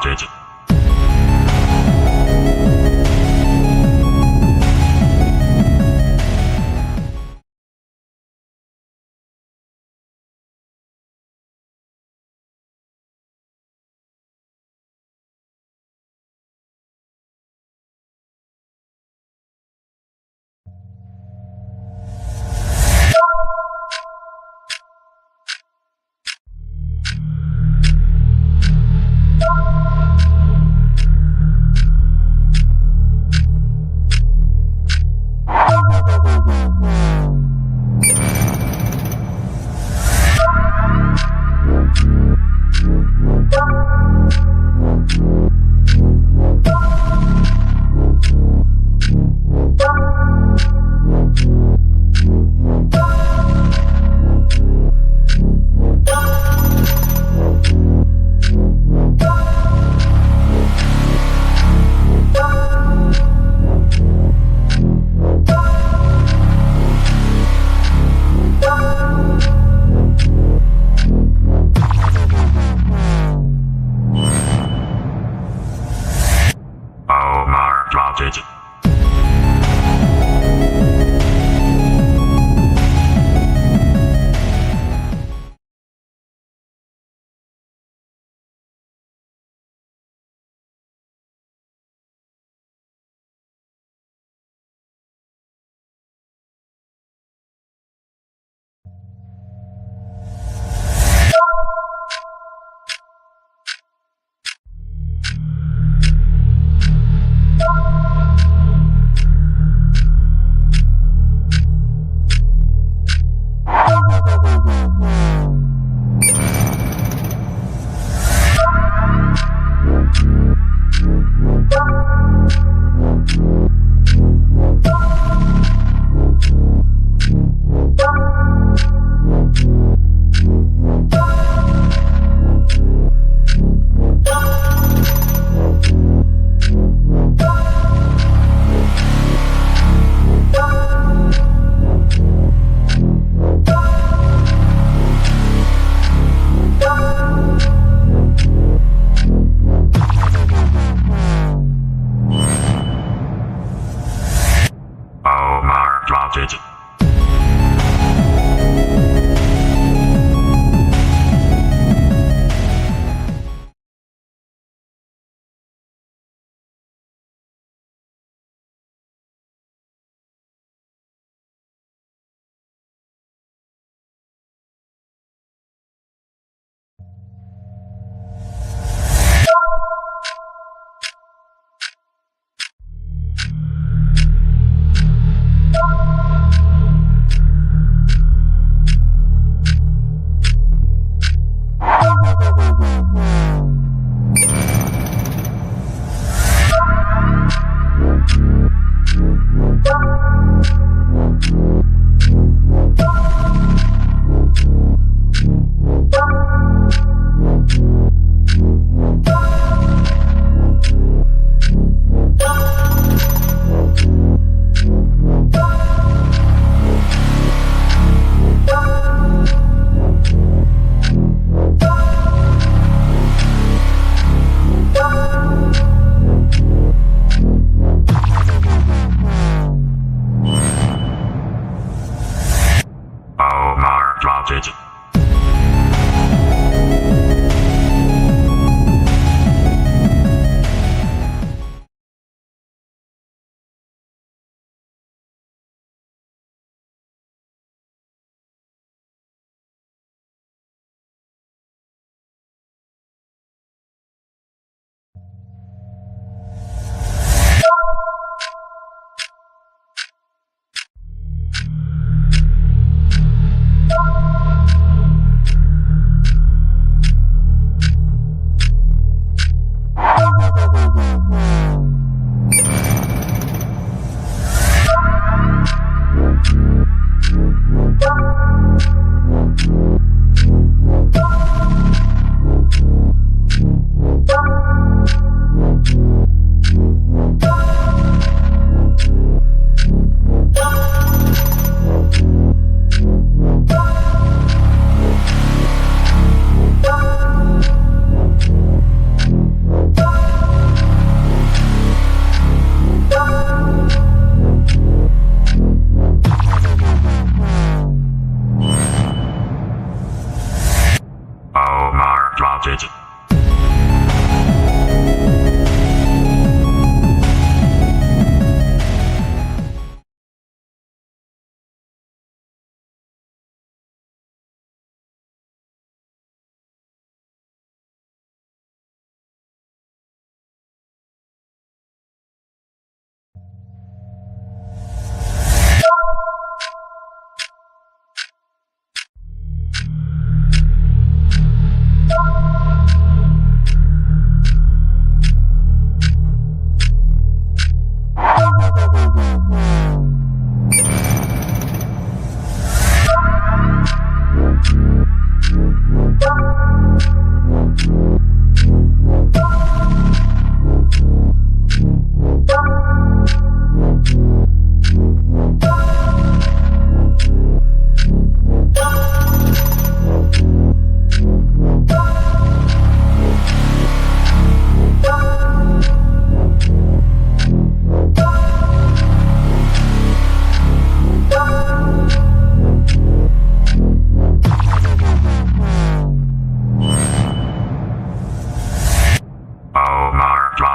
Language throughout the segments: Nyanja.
Interrupted.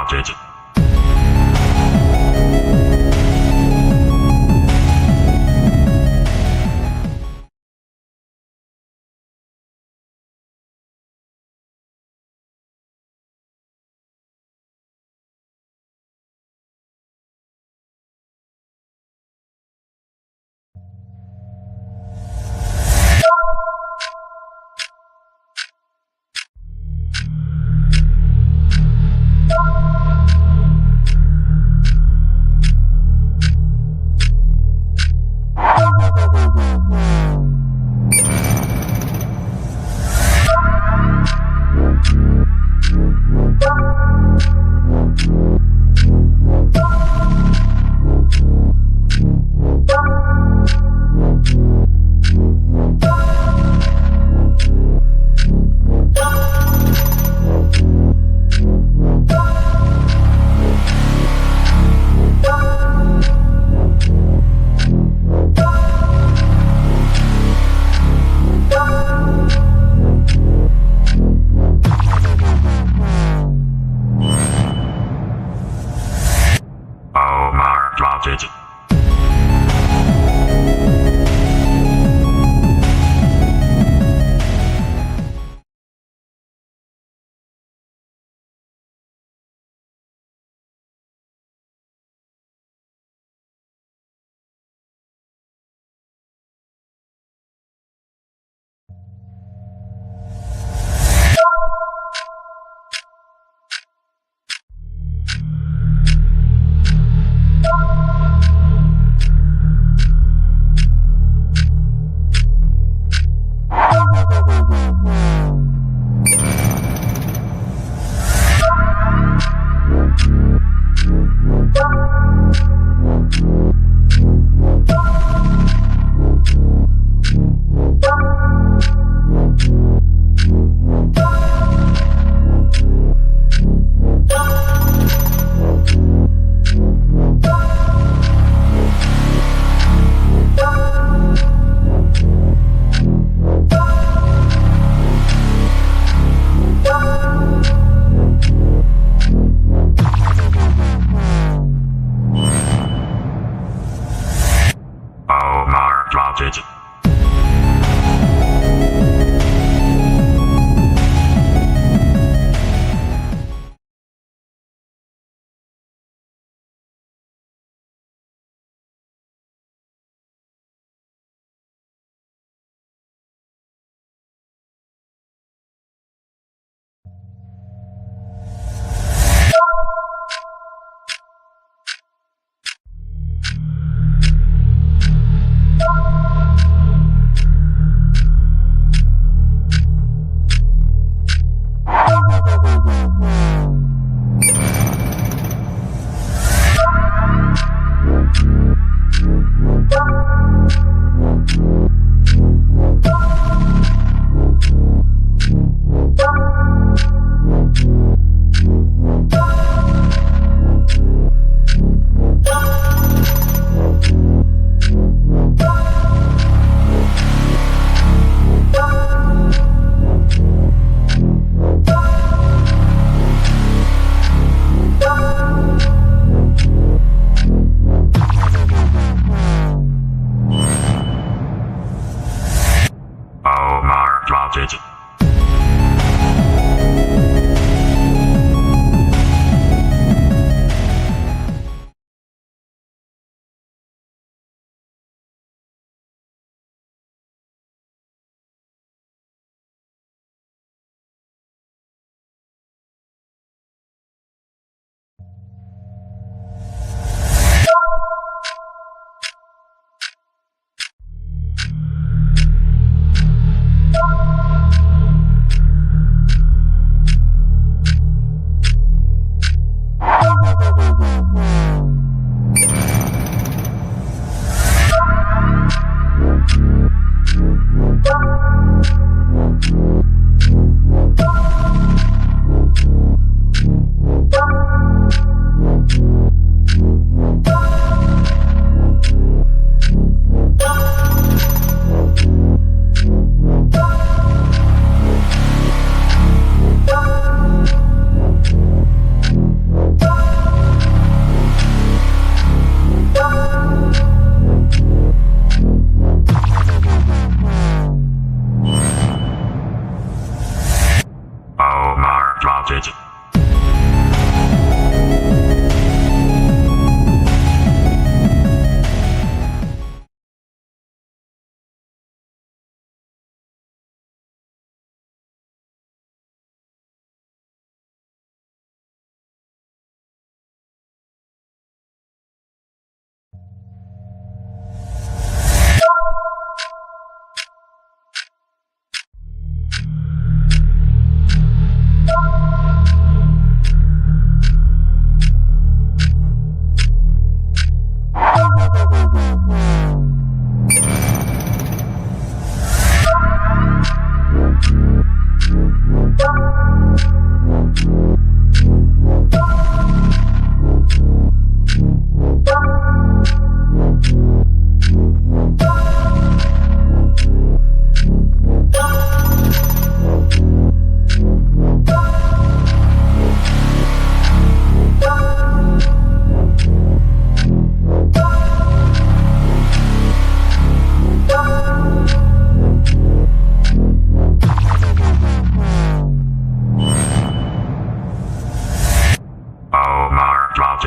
Interrupted.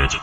it.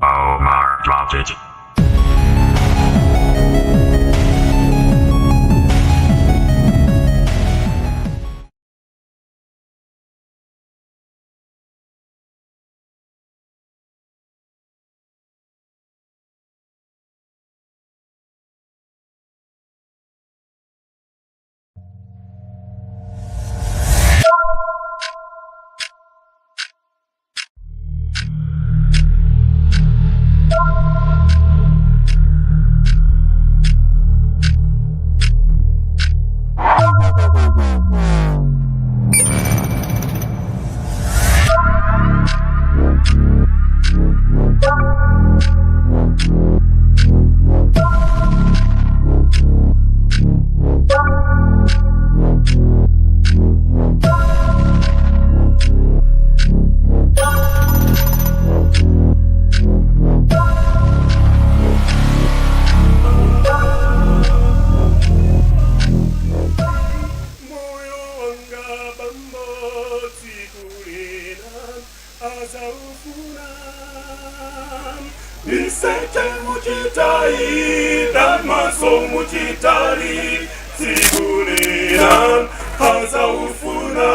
Omar dropped it. Moyo wanga bambo tsiku lina azaufuna Miseche muchitali damaso muchitali tsiku lina azaufuna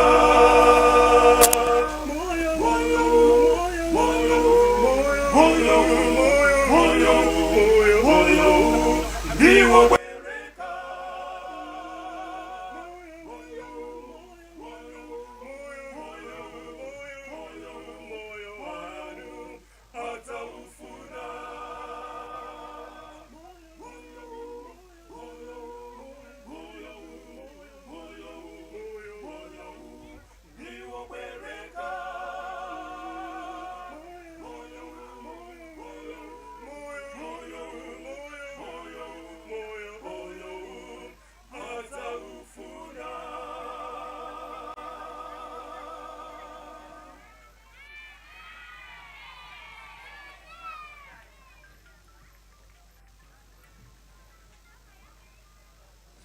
Moyo moyo moyo moyo moyo moyo moyo ndiwo bwereka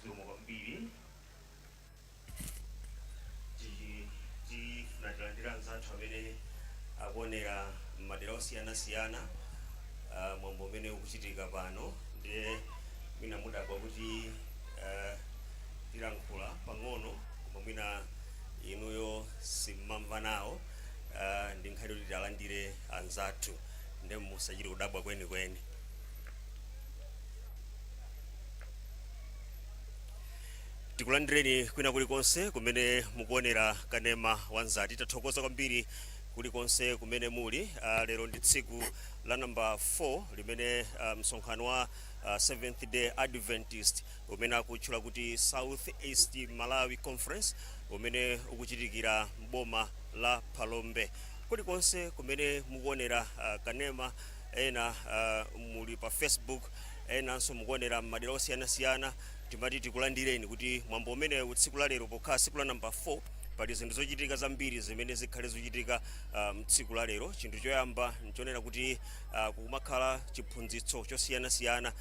Zikomo kwambiri. Tifuna tilandira anzathu amene akuonera madera osiyanasiyana mwambo umene ukuchitika pano. Ndiye mwina mudabwa kuti tilankhula pang'ono, koma mwina inuyo simmamva nawo. Ndi nkhani kuti tialandire anzathu, ndiye musachite kudabwa kwenikweni. Tikulandireni kwina kulikonse kumene mukuonera kanema wanzati. Tathokoza kwambiri kulikonse kumene muli. Lero ndi tsiku la namba 4 limene msonkhano wa Seventh Day Adventist umene akutchula kuti South East Malawi Conference umene ukuchitikira mboma la Phalombe. Kulikonse kumene mukuonera kanema, ena muli pa Facebook, enanso mukuonera m'madera osiyanasiyana, timati tikulandireni kuti mwambo umene tsiku la lero pokhala tsiku la namba 4. Pali zinthu zochitika zambiri zimene zikhale zochitika mtsiku la lero. Chinthu choyamba nchonena kuti kumakhala chiphunzitso chosiyanasiyana.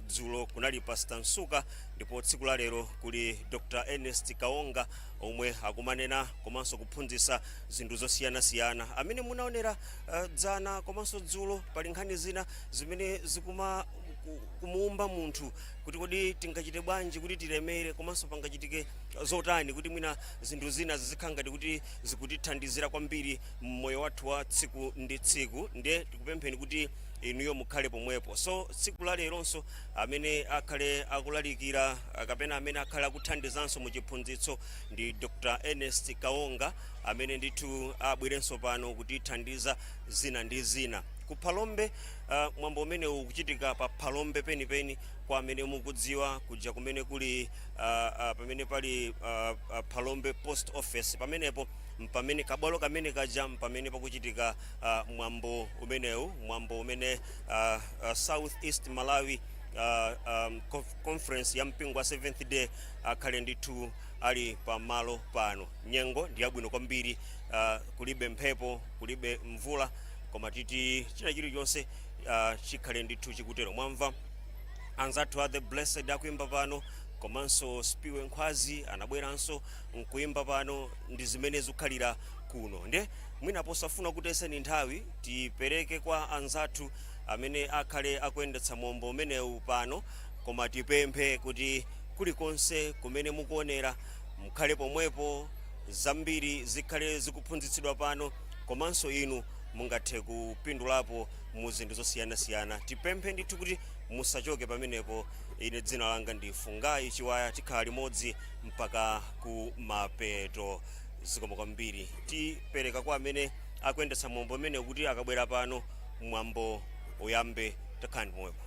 Dzulo kunali Pastor Nsuka, ndipo tsiku la lero kuli Dr Ernest Kaonga omwe akumanena komanso kuphunzitsa zinthu zosiyanasiyana. Amene munaonera dzana komanso dzulo, pali nkhani zina zimene zikuma kumuumba munthu kuti kodi tingachite bwanji kuti tilemere, komanso pangachitike zotani kuti mwina zinthu zina zizikhala ngati kuti zikutithandizira kwambiri mmoyo wathu wa tsiku ndi tsiku. Ndiye tikupempheni kuti inuyo mukhale pomwepo. So tsiku la leronso amene akhale akulalikira, kapena amene akhale akuthandizanso mu chiphunzitso ndi Dr Ernest Kaonga, amene ndithu abwerenso pano kutithandiza zina ndi zina ku Phalombe. Mwambo umenewu ukuchitika pa Phalombe penipeni. Kwa amene mukudziwa kuja kumene kuli pamene pali Phalombe Post Office, pamenepo mpamene kabwalo kamene kaja, mpamene pakuchitika mwambo umenewu, mwambo umene South East Malawi Conference ya mpingo wa Seventh Day akhale ndithu ali pamalo pano. Nyengo ndi yabwino kwambiri, kulibe mphepo, kulibe mvula, koma titi china chilichonse chikhale ndithu chikutero. Mwamva anzathu a The Blessed akuimba pano, komanso Spiwe Nkhwazi anabweranso nkuimba pano. Ndi zimene zikukhalira kuno. Nde mwina posafuna kuteseni nthawi, tipereke kwa anzathu amene akhale akuyendetsa mwambo umenewu pano, koma tipemphe kuti kulikonse kumene mukuonera mukhale pomwepo. Zambiri zikhale zikuphunzitsidwa pano, komanso inu mungathe kupindulapo mu zinthu zosiyanasiyana. Tipemphe ndithu kuti musachoke pamenepo. Ine dzina langa ndi Fungai Chiwaya, tikhala limodzi mpaka ku mapeto. Zikomo kwambiri. Tipereka kwa amene akuyendetsa mwambo umene kuti akabwera pano mwambo uyambe. Takhalani pomwepo.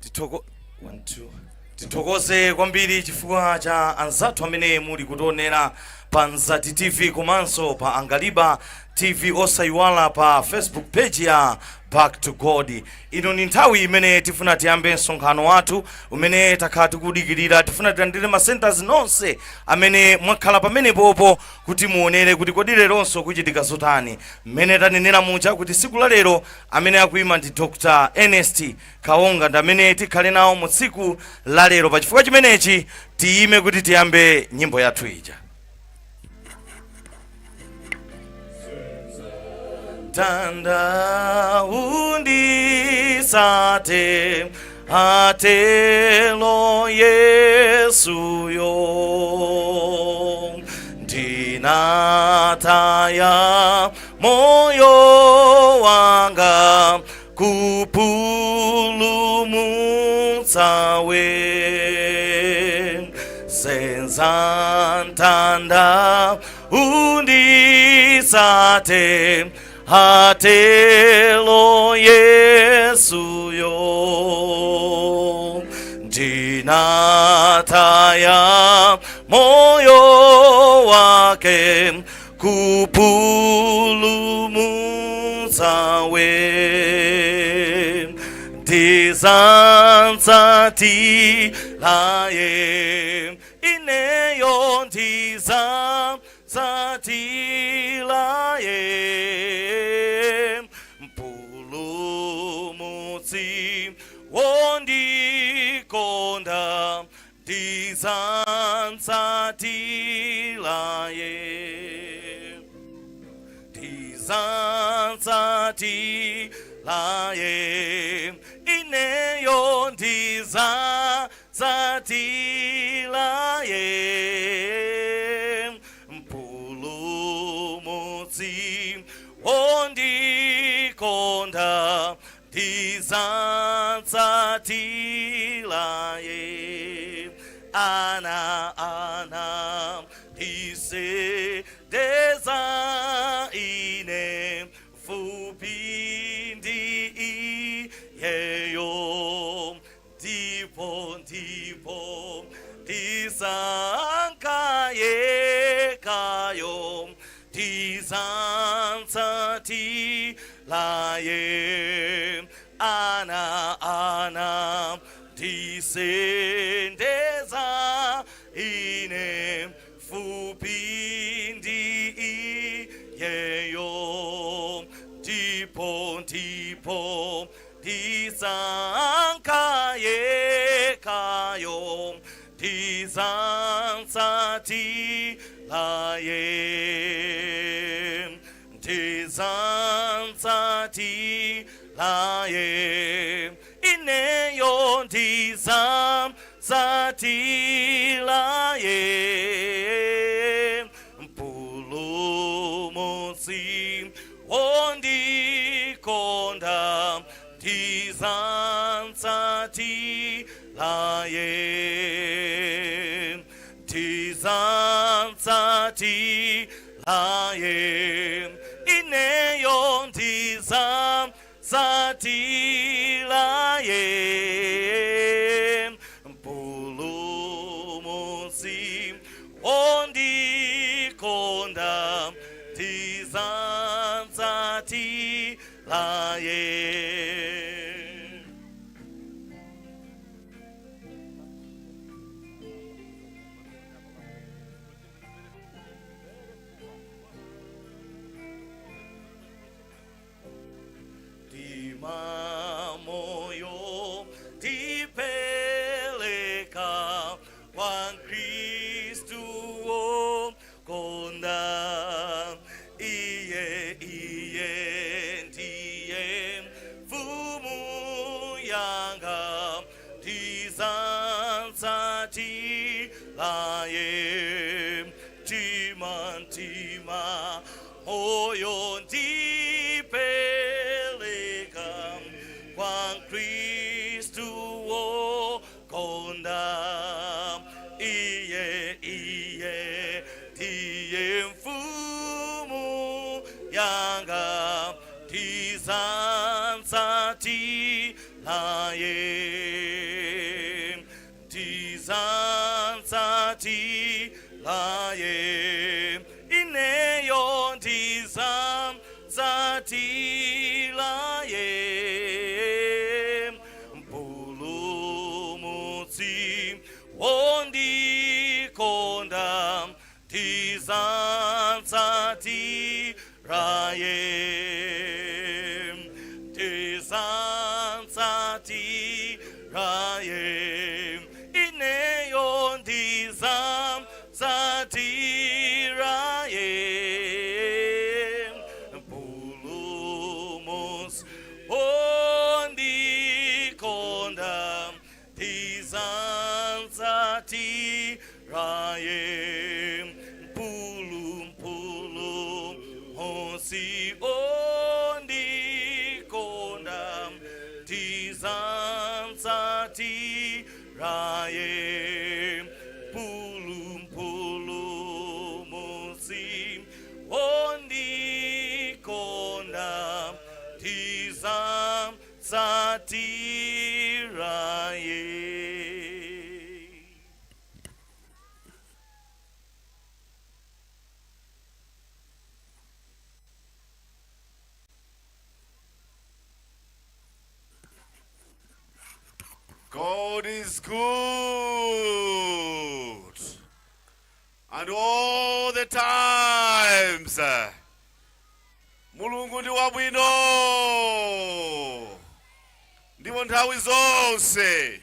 Titoko one, two. Tithokoze kwambiri chifukwa cha anzathu amene muli kutionera pa Nzati TV komanso pa Angaliba TV, osayiwala pa Facebook page ya Back to God. Ino ni nthawi imene tifuna tiyambe msonkhano wathu umene takhala tikudikirira. Tifuna tilandire ma centers nonse amene mwakhala pamenepopo kuti muonere kuti kodi leronso kuchitika zotani. Mmene tanenera muja kuti tsiku la lero amene akuima ndi Dr Ernest Kaonga, ndi amene tikhale nawo mu tsiku la lero. Pa chifukwa chimenechi tiyime kuti tiyambe nyimbo yathu ija. Tanda undisate, atelo Yesuyo, ndinataya moyo wanga kupulumutsa we. Senza mtanda undisate, atelo Yesuyo, ndinataya moyo wake kupulumutsa we. Ndizamtsatira ineyo, ndizamtsatira ye, Mpulumutsi wondikonda, ndizamtsatira ye, ndizamtsatira ye ineyo, ndizamtsatira ye, Mpulumutsi wondikonda, ndizamtsatira ye. Ana ana ndisendeza. Fupi ndi iyeyo, ndipo ndipo ndisankha yekhayo, ndidzamutsatira Ye. Ana ana ndisendeza ine fupi ndi iyeyo, ndipo ndipo ndisankha yekhayo, ndidzamutsatira Ye, ndidzamutsatira Ye. Ineyo ndidzamutsatira Ye, Mpulumutsi wondikonda, ndidzamutsatira Ye, ndidzamutsatira Ye. Ineyo ndidzamutsatira Ye, Mpulumutsi wondikonda, ndidzamutsatira Ye. Mtima moyo ndipeleka kwa Kristu wokonda, iye iye ndiye mfumu yanga, ndidzamutsatira Ye. Mtima mtima moyo ndipeleka kwa Kristu wokonda, iye iye ndiye mfumu yanga, ndidzamutsatira Ye, ndidzamutsatira Ye. Ineyo ndidzamutsatira Ye, Mpulumutsi wondikonda, ndidzamutsatira Ye, ndidzamutsatira Ye. Ineyo ndidzamutsatira Ye, Mpulumutsi wondikonda, ndidzamutsatira Ye. Mpulumutsi wondikonda, ndidzamutsatira Ye, Mpulumutsi wondikonda, ndidzamutsatira Ye. God is good. And all the times. Mulungu ndi wabwino. Ndipo nthawi zonse.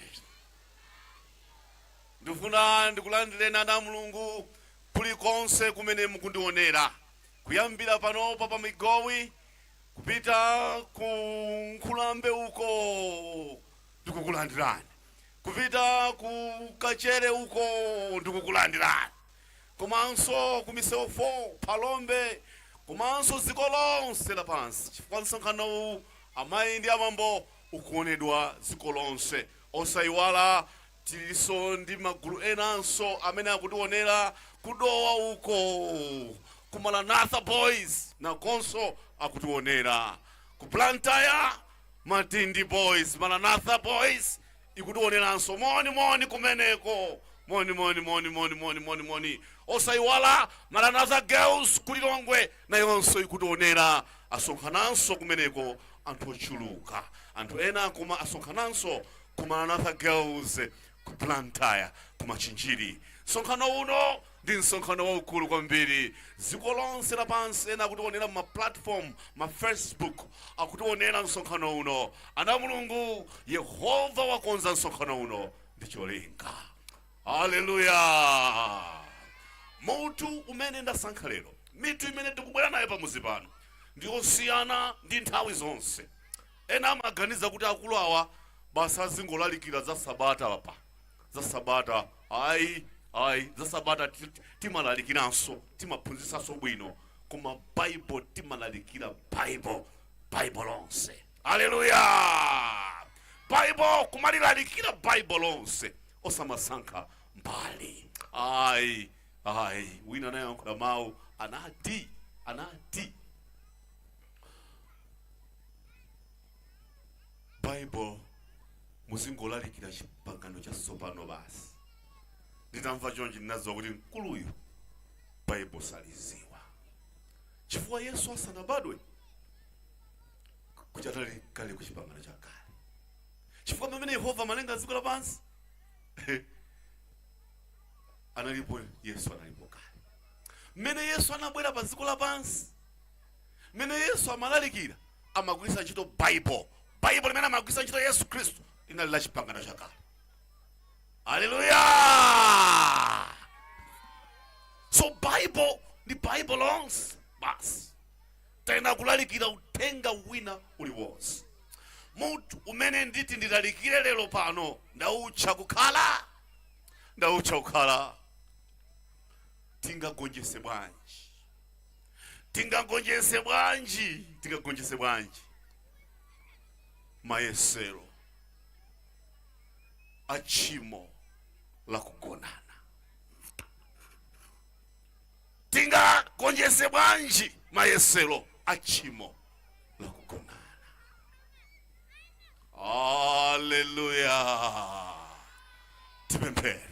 Ndifuna ndikulandireni ana Mulungu kulikonse kumene mukundionera. Kuyambira panopa pa Migowi kupita ku Nkhulambe uko, ndikukulandirani. Kupita ku Kachere uko, ndikukulandirani. Komanso ku Misewu 4, Phalombe, komanso dziko lonse lapansi, chifukwa msonkhano uwu, amayi ndi abambo, ukuonedwa dziko lonse. Osayiwala tilinso ndi magulu enanso amene akutionera kuDowa uko, ku Maranatha Boys, nakonso akutionera. Ku Blantyre, Matindi Boys, Maranatha Boys ikutioneranso. Moni moni kumeneko, moni moni moni moni moni moni moni. Osayiwala Maranatha Girls kulilongwe nayonso ikutionera. Asonkhananso kumeneko anthu ochuluka, anthu ena koma asonkhananso ku Maranatha Girls ku Blantyre, ku Machinjiri. Msonkhano uno ndi msonkhano waukulu kwambiri dziko lonse lapansi. Ena akutionera ma platform, ma Facebook, akutionera msonkhano uno. Ana Mulungu, Yehova wakonza msonkhano uno ndi cholinga. Haleluya! Mutu umene ndasankha lero, mitu imene tikubwera nayo pamuzi pano, ndiyosiyana ndi nthawi zonse. Ena amaganiza kuti akulu awa basi azingolalikira za sabata pa za sabata. Ayi, ayi, za sabata timalalikiranso, timaphunzitsanso bwino, koma Bible timalalikira Bible, Bible lonse. Haleluya! Bible kumalilalikira Bible lonse, osamasankha mbali, ayi, ayi. Wina anayankhula mawu, anati Bible muzingolalikira Chipangano Chatsopano basi. Nditamva chonchi ndinadziwa kuti mkuluyu Bible saliziwa, chifukwa Yesu asanabadwe kuchatali kale ku Chipangano Chakale, chifukwa pamene Yehova amalenga dziko lapansi analipo Yesu, analipo kale. Mmene Yesu anabwera pa dziko lapansi, mmene Yesu amalalikira, amagwiritsa ntchito Bible. Bible limene amagwiritsa ntchito Yesu Khristu linali la Chipangano Chakale. Haleluya! So Bible ndi Bible lonse basi. Tena kulalikira uthenga wina uliwonse. Mutu umene nditi ndilalikire lero pano ndautcha kukhala "Tingagonjese bwanji, tingagonjese bwanji, tingagonjese bwanji mayesero a tchimo la kugonana?" Tingagonjese bwanji mayesero a tchimo la kugonana? Haleluya! Tipemphere,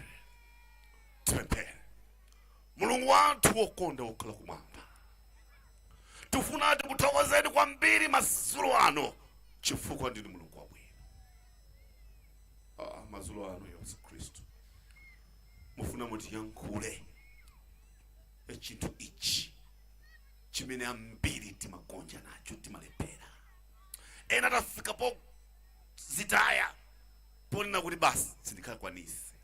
tipemphere. Mulungu wathu wokonda wokhala kumwamba, tifuna tikuthokozeni kwambiri madzulo ano chifukwa ndinu Mulungu wabwino. Ah, madzulo ano, Yesu Khristu, mufuna mutiyankhule chinthu ichi chimene ambiri timagonja nacho, timalephera. Ena tafika po zitaya ponena kuti basi, sindikakwanise.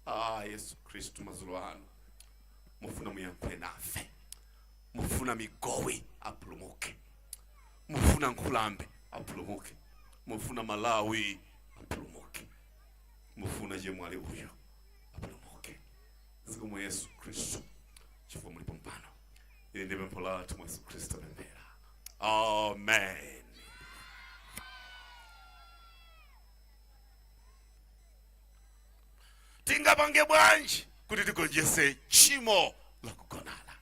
Ah, Yesu Khristu, madzulo ano mufuna muyankhule nafe. Mufuna Migowi apulumuke, mufuna Nkhulambe apulumuke, mufuna Malawi apulumuke, mufuna chemwali uyu apulumuke. Zikomo Yesu Khristu chifukwa mulipo mpano. Ili ndi pempho lathu mwa Yesu Khristu apemphera, amen. Tingapange bwanji kuti tigonjese tchimo lakugonana?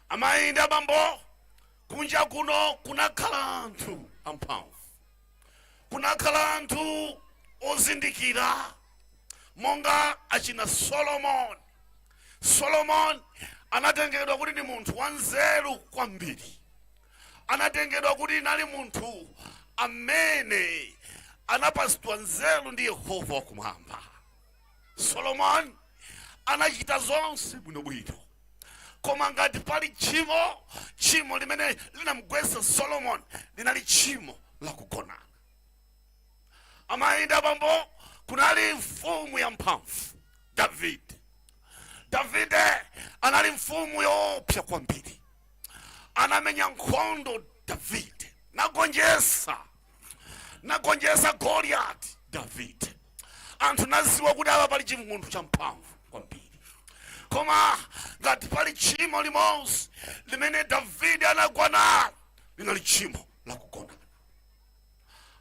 Amayi ndi abambo, kunja kuno kunakhala anthu amphamvu, kunakhala anthu ozindikira monga achina Solomon. Solomon anatengedwa kuti ndi munthu wanzeru kwambiri, anatengedwa kuti nali munthu amene anapasidwa nzeru ndi Yehova wakumwamba. Solomon anachita zonse bwinobwino, koma ngati pali tchimo, tchimo limene linamugwetsa Solomon linali tchimo lakugonana. Amayi ndi abambo, kunali mfumu ya mphamvu, Davide. Davide anali mfumu yoopsa kwambiri. Anamenya nkhondo Davide, nagonjesa Goliati Davide. Anthu naziwa kuti apa pali chimunthu champhamvu kwambiri. Koma ngati pali tchimo limodzi limene Davide anagwa nalo, linali tchimo lakugonana.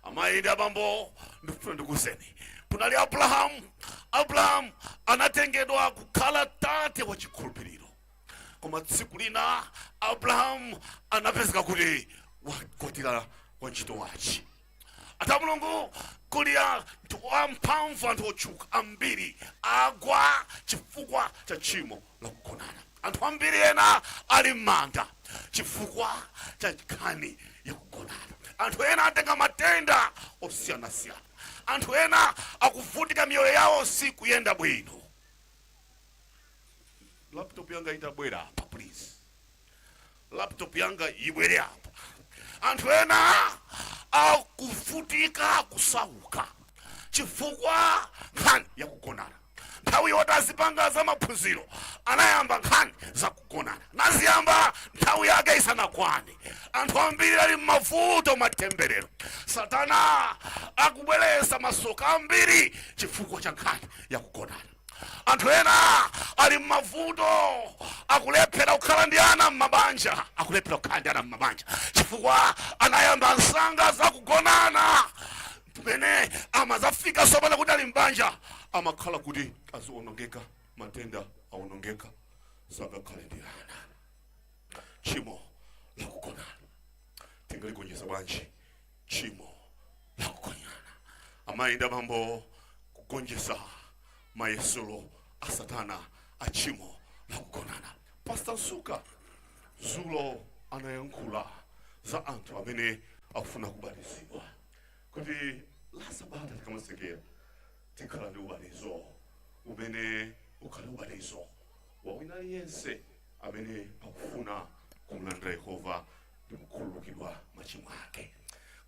Amayi ndi abambo, ndikufuna ndikuwuzeni, kunali Abrahamu. Abrahamu anatengedwa kukhala tate wa chikhulupiriro, koma tsiku lina Abrahamu anapezeka kuti wakwatira Wantchito wace. Ata Mulungu, kuli anthu amphamvu, anthu otchuka ambiri agwa chifukwa cha tchimo lakugonana. Anthu ambiri ena ali m'manda chifukwa cha nkhani yakugonana. Anthu ena atenga matenda osiyanasiyana. Anthu ena akuvutika, miyoyo yawo sikuyenda bwino. Laptop yanga itabwera apa, please, laptop yanga ibwere apa. Anthu ena akuvutika, kusauka chifukwa nkhani yakugonana. Nthawi yoti azipanga za maphunziro, anayamba nkhani zakugonana, naziyamba nthawi yake isanakwane. Anthu ambiri ali mmavuto, matemberero. Satana akubweretsa masoka ambiri chifukwa cha nkhani yakugonana. Anthu ena ali mmavuto, akulephera kukhala ndi ana m'mabanja, akulephera kukhala ndi ana m'mabanja chifukwa anayamba msanga zakugonana. Pamene amazafika sopano kuti ali mbanja, amakhala kuti aziwonongeka, matenda awonongeka, sangakhale ndi ana. Tchimo lakugonana tingaligonjetsa bwanji? Tchimo lakugonana, amayi ndi abambo, kugonjetsa mayesero a Satana a tchimo lakugonana. Pastor Nsuka zulo anayankhula za anthu amene akufuna kubatizidwa, kuti la Sabata tikamatsekera tikhala ndi ubatizo umene ukhale ubatizo wa wina aliyense amene akufuna kumulandira Yehova ndi kukhululukidwa machimo ake.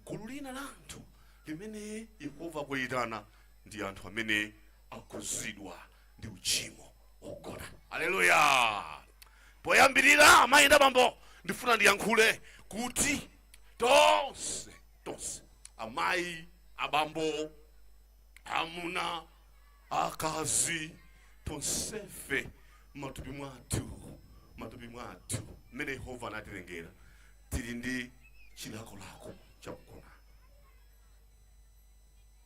Gulu lina la anthu limene Yehova akuyitana ndi anthu amene akhuzidwa ndi uchimo wogona. Aleluya! Poyambirira, amayi ndi abambo, ndifuna ndiyankhule kuti tonse, tonse, amayi, abambo, amuna, akazi, tonsefe matupi mwathu, matupi mwathu mmene Yehova anatilengera, tili ndi chilakolako chakugona.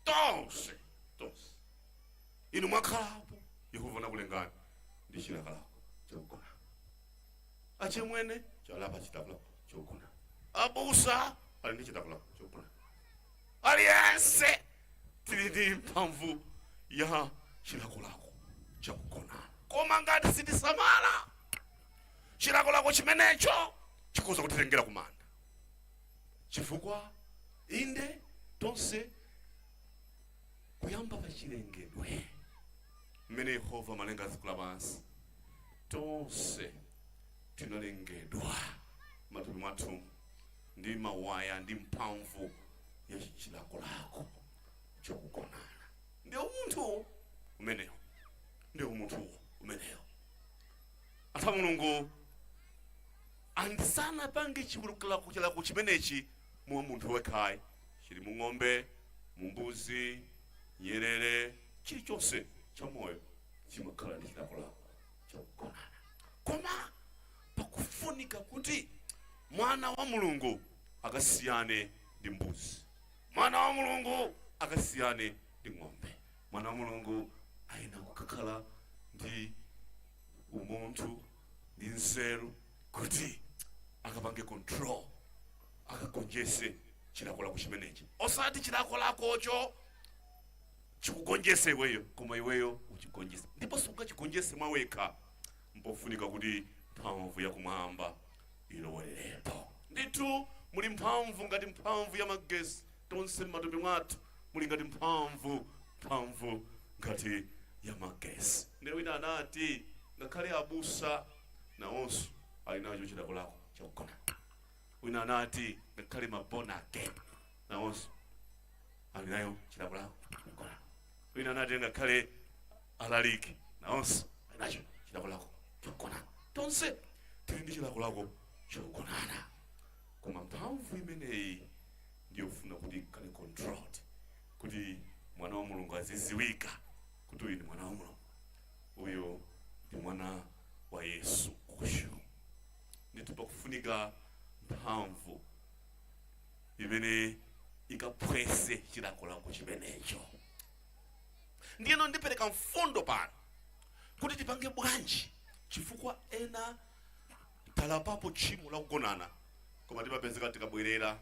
Tonse, tonse, inu mwakhalapo, Yehova anakulengani ndi chilakolako chakugona. Achimwene chalapa chilakolako chakugona, abusa ali ndi chilakolako chakugona. Aliyense tili ndi mphamvu ya chilakolako chakugona, koma ngati sitisamala, chilakolako chimenecho chikhoza kutitengera kumanda, chifukwa inde tonse kuyamba pa chilengedwe mmene Yehova amalenga dziko lapansi, tonse tinalengedwa matupi mwathu ndi mawaya ndi mphamvu ya chilakolako chakugonana. Ndi umunthu umenewo, ndi umunthu umenewo. Anthu a Mulungu, andisanapange chilakolako chimenechi mwa munthu wekhayi, chili mu ng'ombe, mu mbuzi, nyerere, chilichonse cha moyo chimakhala ndi chilakolako chakugonana. Koma pakufunika kuti mwana wa Mulungu akasiyane ndi mbuzi, mwana wa Mulungu akasiyane ndi ng'ombe. Mwana wa Mulungu ayena kukakhala ndi umunthu ndi nzeru kuti akapange control, akagonjese chilakolako chimenechi, osati chilakolakocho chikugonjese iweyo, koma iweyo uchigonjese. Ndipo sungachigonjese mwawekha, mpofunika kuti mphamvu yakumwamba ilowererepo. Ndithu muli mphamvu ngati mphamvu ya magesi. Tonse m'matupi mwathu muli ngati mphamvu ngati ya magesi. Ndiye wina anati ngakhale abusa nawonso ali nacho chilakolako chakugona. Wina anati ngakhale ma born again nawonso ali nayo chilakolako chakugona. Wina anati ngakhale alaliki nawonso ali nacho chilakolako chakugona. Tonse tili ndi chilakolako chakugonana, koma mphamvu imeneyi ndiyofuna kuti ikhale controlled, kuti mwana wa Mulungu aziziwika kuti uyu ndi mwana wa Mulungu, uyu ndi mwana wa Yesu Khristu. Ndithu pakufunika mphamvu imene ikaphwese chilakolako chimenecho. Ndiyeno ndipereka mfundo pano kuti tipange bwanji, chifukwa ena talapapo tchimo lakugonana, koma timapezeka tikabwerera.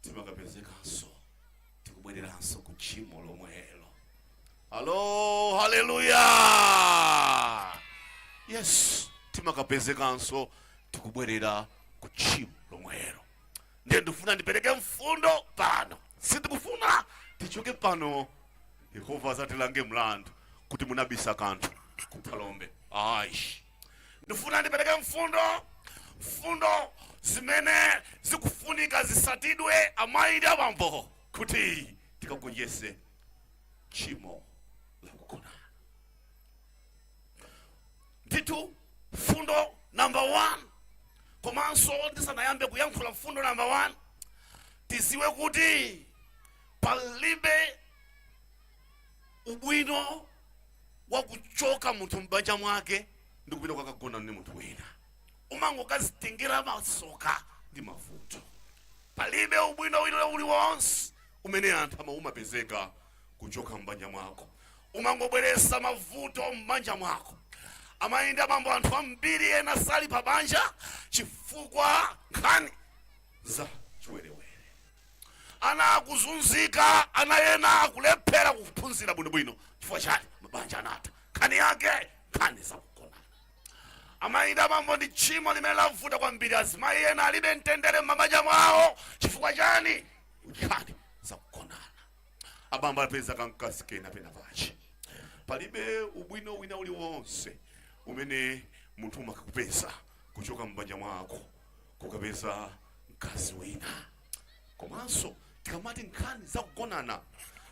Timakapezekanso tikubwereranso ku tchimo lomwelo. Halo, haleluya! Yes, timakapezekanso tikubwerera ku tchimo lomwelo. Ndiye ndifuna ndipereke mfundo pano. Sindikufuna tichoke pano Yehova azatilange mlandu kuti munabisa kanthu kuphalombe. Ayi, ndifuna ndipereke mfundo, mfundo zimene zikufunika zisatidwe, amayi ndi abambo, kuti tikagonjese tchimo lakugonana. Ndithu, mfundo number 1, komanso ndisanayambe kuyankhula mfundo number 1, tiziwe kuti palibe ubwino wakuchoka munthu m'banja mwake ndi kupita kukagona ndi munthu wina. Umangokazitengera masoka ndi mavuto. Palibe ubwino wina uliwonse umene anthu amaumapezeka kuchoka m'banja mwako. Umangobweresa mavuto m'banja mwako. Amayi ndi abambo, anthu ambiri ena sali pa banja chifukwa nkhani za chiwerewere. Ana akuzunzika, ana ena akulephera kuphunzira bwinobwino. Chifukwa chani? Mabanja anatha. Nkhani yake nkhani zakugonana. Amayi ndi abambo, ndi tchimo limene lavuta kwambiri. Azimayi ena alibe mtendere m'mabanja mwawo. Chifukwa chani? Nkhani zakugonana. Abambo apeza kamkazi kena pena pache. Palibe ubwino wina uliwonse umene munthu umakupeza kuchoka m'banja mwako kukapeza mkazi wina. Komanso tikamati nkhani zakugonana,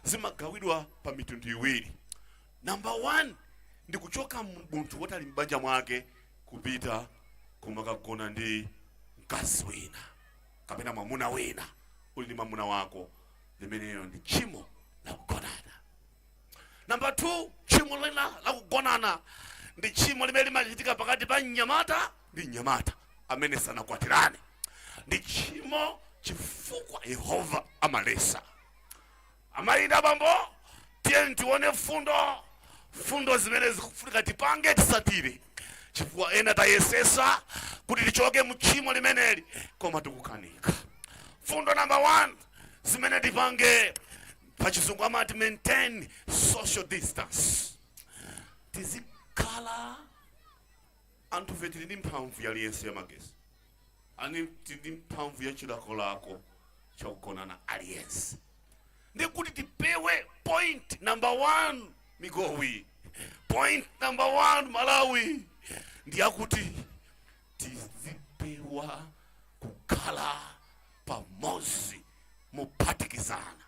zimagawidwa pa mitundu iwiri. Number 1 ndi kuchoka munthu woti ali m'banja mwake kupita kumakagona ndi mkazi wina kapena mwamuna wina. Uli ndi mwamuna wako, limeneyo ndi tchimo lakugonana. Number 2, tchimo lina lakugonana ndi tchimo limene limachitika pakati pa mnyamata ndi mnyamata amene sanakwatirane. Ndi tchimo chifukwa Yehova amalesa. Amayi ndi abambo, tiye tione fundo, fundo zimene zikufunika tipange, tisatire, chifukwa ena tayesesa kuti tichoke mu tchimo limeneli koma tikukanika. Fundo number 1 zimene tipange, pachizungu amati maintain social distance. Tizikhala anthu fe tili ndi mphamvu yaliyense ya magesi ani, tili ndi mphamvu ya chilakolako chakugonana aliyense. Ndikuti tipewe, point number 1, Migowi, point number 1, Malawi, ndiyakuti tizipewa kukhala pamodzi mophatikizana.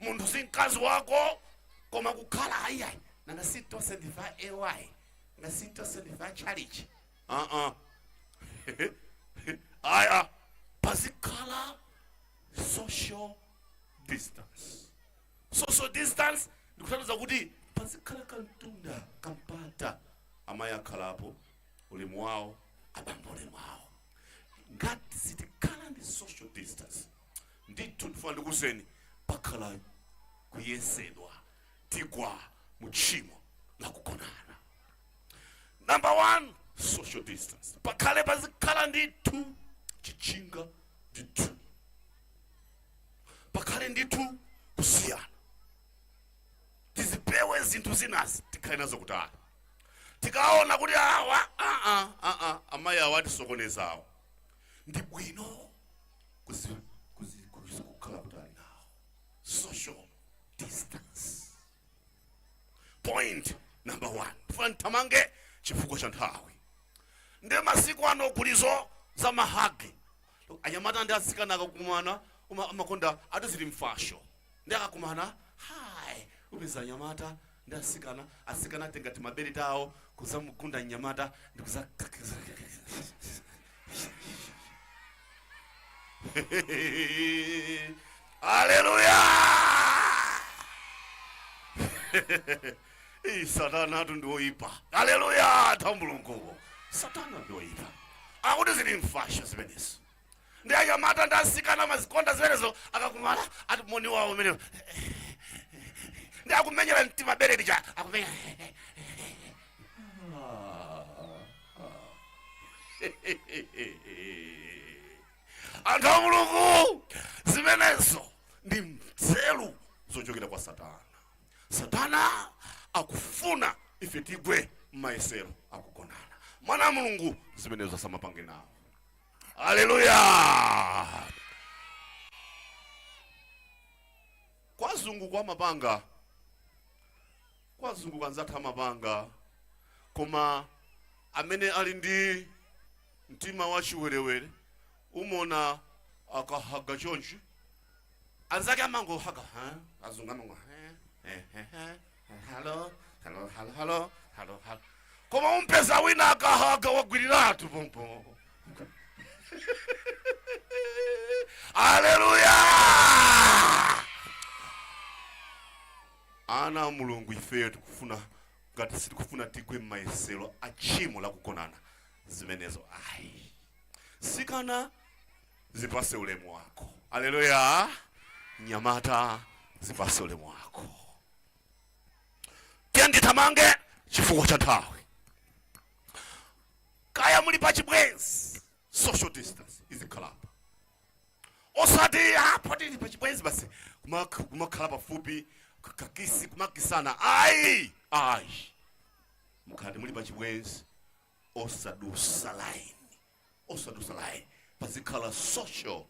Munthu si mkazi wako koma kukhala, ayiayi, nanga si tonse ndifa ay, nga si tonse ndifa chalichi. Uh-uh. Aya, pazikhala social distance. Social distance ndikutanthauza kuti pazikhala kamtunda, kampata. Amayi akhalapo ulemu wawo, abambo ulemu wawo. Ngati sitikhala ndi social distance, ndithu ndifuna ndikuwuzeni, pakhala kuyesedwa, tigwa mu tchimo lakugonana. Number 1, social distance. Pakhale, pazikhala ndithu chichinga, ndithu pakhale ndithu kusiyana. Tizipewe zinthu zinazi, tikhale nazo kutali. Tikaona kuti awa, aa aa, amayi awa atisokonezawo, ndi bwino kukhala kutali nawo. Social distance, point number 1. Ndifuna ndithamange chifukwa cha nthawi. Ndi masiku ano kulizo za ma hug. Anyamata ndi atsikana akakumana amakonda, ati zili m'fashion, ndi akakumana, "Hi," upeza anyamata ndi atsikana, atsikana atenga timabere tawo kuzamugunda mnyamata ndi kuza. Haleluya! Ii, Satana atu ndi woyipa. Haleluya! Ta Mulunguwo, Satana ndi woyipa. Akuti zili m'fashion zimenezi, ndi anyamata ndi asikana mazikonda zimenezo. Akakumana ati moni wawo umenewo ndi akumenyera mtima bereti cha akumenya. Anthu a Mulungu, zimenezo ndi nzeru zochokera kwa Satana. Satana akufuna ife tigwe m'mayesero akugonana. Mwana wa Mulungu zimenezo asamapange nawo. Haleluya! Kwazungu kwa mapanga, kwazungu kwanzatha mapanga, koma amene ali ndi mtima wa chiwerewere umona akahaga chonchi, anzake amangohaga, ha? Azungu amango, ha? Eh, eh, eh, hello, hello, hello, hello, hello, hello. Koma umpeza wina akahaga wagwiriratu pompo. Haleluya! Ana a Mulungu, ifeyo tikufuna, ngati sitikufuna tigwe m'mayesero a tchimo lakugonana, zimenezo ayi. Sikana, zipase ulemu wako. Haleluya! Nyamata, zipase ulemu wako. Tiye ndithamange chifukwa cha nthawi. Kaya muli pa chibwenzi, social distance izikhalapo, osati apo tili pa chibwenzi basi kumakhala pafupi, kakisi kumakisana. Ayi, ayi, mukati muli pa chibwenzi osadusa line, osadusa line. Pazikhala social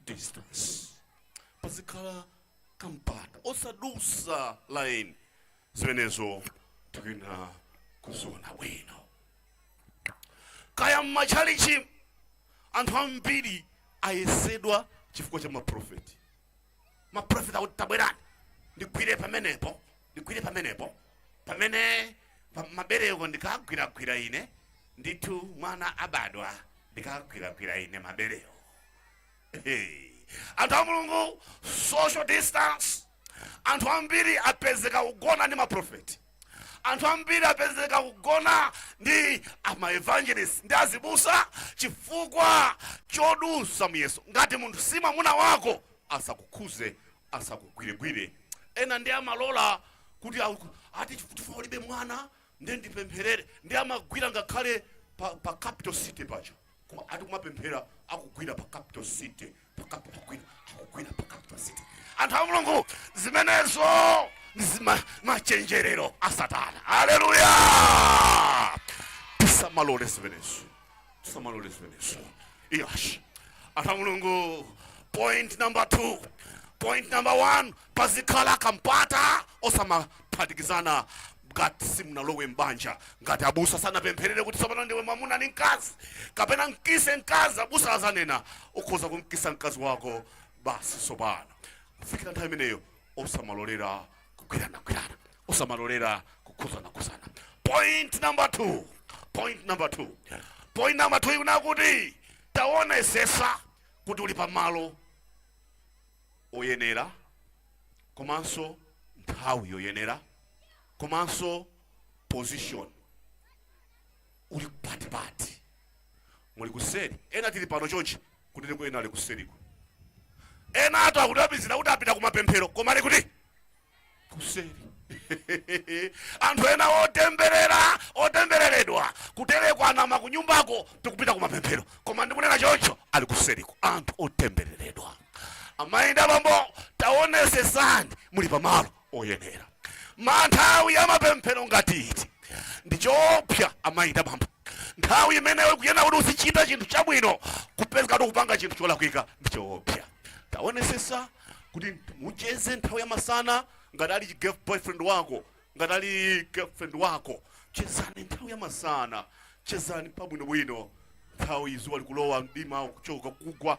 distance, pazikhala kampata, osadusa line. Zimenezo tikuyena kuziona bwino. Kaya mmachalichi, anthu ambiri ayesedwa chifukwa cha maprofeti. Maprofeti akuti, "Tabwerani ndigwire pamenepo, ndigwire pamenepo, pamene mabereko ndikagwiragwira ine ndithu mwana abadwa, ndikagwiragwira ine mabereko." Hey. Anthu a Mulungu, social distance. Anthu ambiri apezeka kugona ndi maprofeti, anthu ambiri apezeka kugona ndi amaevangelist ndi azibusa chifukwa chodusa muyeso. Ngati munthu si mwamuna wako, asakukhuze, asakugwiregwire. Ena ndi amalola kuti ati chifukwa ulibe mwana ndi ndipempherere, ndi amagwira ngakhale pa Capital City pacha. Ati kumapemphera akugwira pa Capital City, pa akugwira, akugwira pa Capital City. Anthu a Mulungu, zimenezo ndi machenjerero a Satana. Haleluya! Tisamalole zimenezo, tisamalole zimenezo. Yes, anthu a Mulungu, point number 2. Point number 1, pazikhala kampata, osamaphatikizana ngati simunalowe mbanja, ngati abusa sanapempherere kuti tsopano ndiwe mwamuna ndi mkazi, kapena mkise mkazi, abusa azanena ukhoza kumkisa mkazi wako basi. Tsopano kufikira nthawi imeneyo, osamalolera kugwiranagwirana, osamalolera kukhuzanakhuzana. Point number 2, point number 2, point number 2 ikunena kuti taonesesa kuti uli pamalo oyenera, komanso nthawi yoyenera, komanso position uli patipati, muli kuseri. Ena tili pano chonchi, kuti ena ali kuseriko. Ena atu akutapizira kuti apita kumapemphero, koma ali kuti? Kuseri. Anthu ena otemberera, otembereredwa, kuterekwa anama kunyumbako, tikupita kumapemphero, koma ndikunena choncho, ali kuseriko anthu otembereredwa. Amayi ndi abambo, taonesesani muli pamalo oyenera. Ma nthawi ya mapemphero ngati iti ndi choopsa, amayi ndi abambo. Nthawi imeneyo kuyena kuti uzichita chinthu chabwino, kupeza kuti kupanga chinthu cholakwika ndi choopsa. Taonesesa kuti mucheze nthawi ya masana. Ngati ali boyfriend wako, ngati ali girlfriend wako, chezani nthawi ya masana, chezani pabwinobwino, nthawi zuwa likulowa, mdima kuchoka kugwa,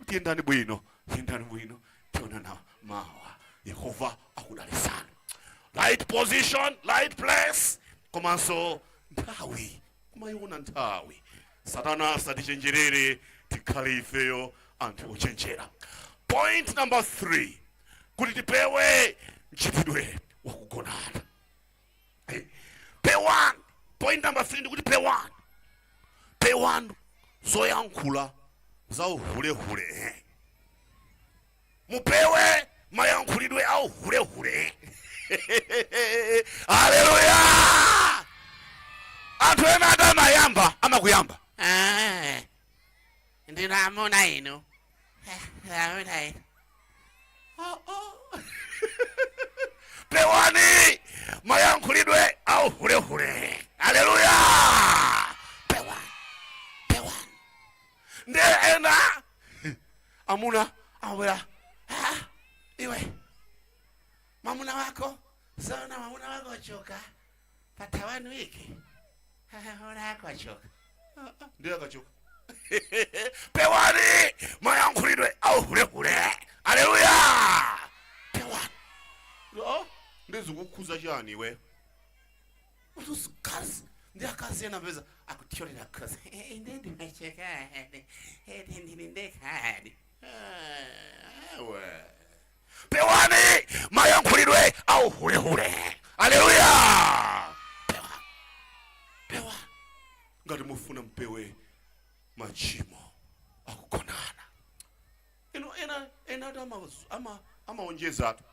tiyendani bwino, tiyendani bwino, tionana mawa, Yehova akudalisani. Right position, right place, komanso nthawi, kumayiona nthawi. Satana asatichenjerere, tikhale ifeyo anthu ochenjera. Point number 3, kuti tipewe mchitidwe wakugonana. Hey, pewani. Point number 3 ndikuti pewani, pewani zoyankhula za uhulehule. Mupewe mayankhulidwe a uhulehule. Haleluya! Anthu ena ati amayamba, amakuyamba. Ah, ndinu amuna inu. Amuna inu. Ah, ah. Pewani mayankhulidwe auhulehule. Aleluya! Pewani, pewani. Nde ena amuna amabwera, "Ah, iwe mwamuna wako sona, mwamuna wako wachoka pata one week. Ah, mwamuna wako wachoka." Ndiye akachoka. Pewani mayankhulidwe auhulehule. Aleluya! Pewani. Oh, ndizikukhuza chani iwe? Ukazi ndi akazi ena peza akuthyolera khosi. Ine ndimachekani, ine ndili ndekani. Ewe, pewani mayankhulidwe auhulehule. Aleluya! Pewa, pewa ngati mufuna mpewe machimo akugonana. Ino ena ena ati amaonjezatu.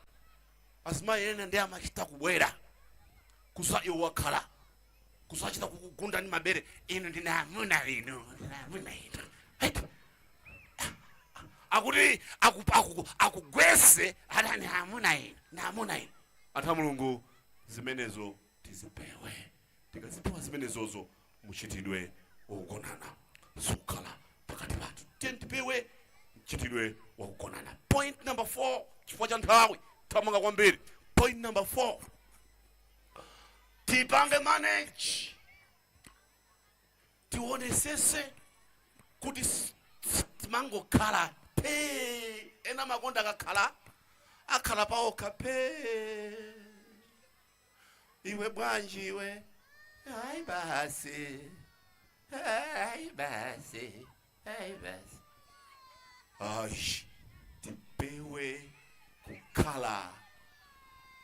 Azimayi ena ndi amachita kubwera kusa iwo wakhala kusachita kukugunda ndi mabere. Inu ndine amuna inu, ndine amuna inu. Hey! Akuti akugwese. Ata ni amuna inu, ni amuna inu. Anthu a Mulungu, zimenezo tizipewe. Tikazipewa zimenezozo, muchitidwe wakugonana sukhala pakati pathu. Tiye tipewe mchitidwe wakugonana. Point number 4, chifukwa cha nthawi thamanga kwambiri. Point number 4, tipange manage, tionesese kuti timangokhala phe. Ena makonda akakhala akhala paokha phe. Iwe bwanji iwe? Hayi basi, hayi basi, hayi basi. Ayi, tipewe kukhala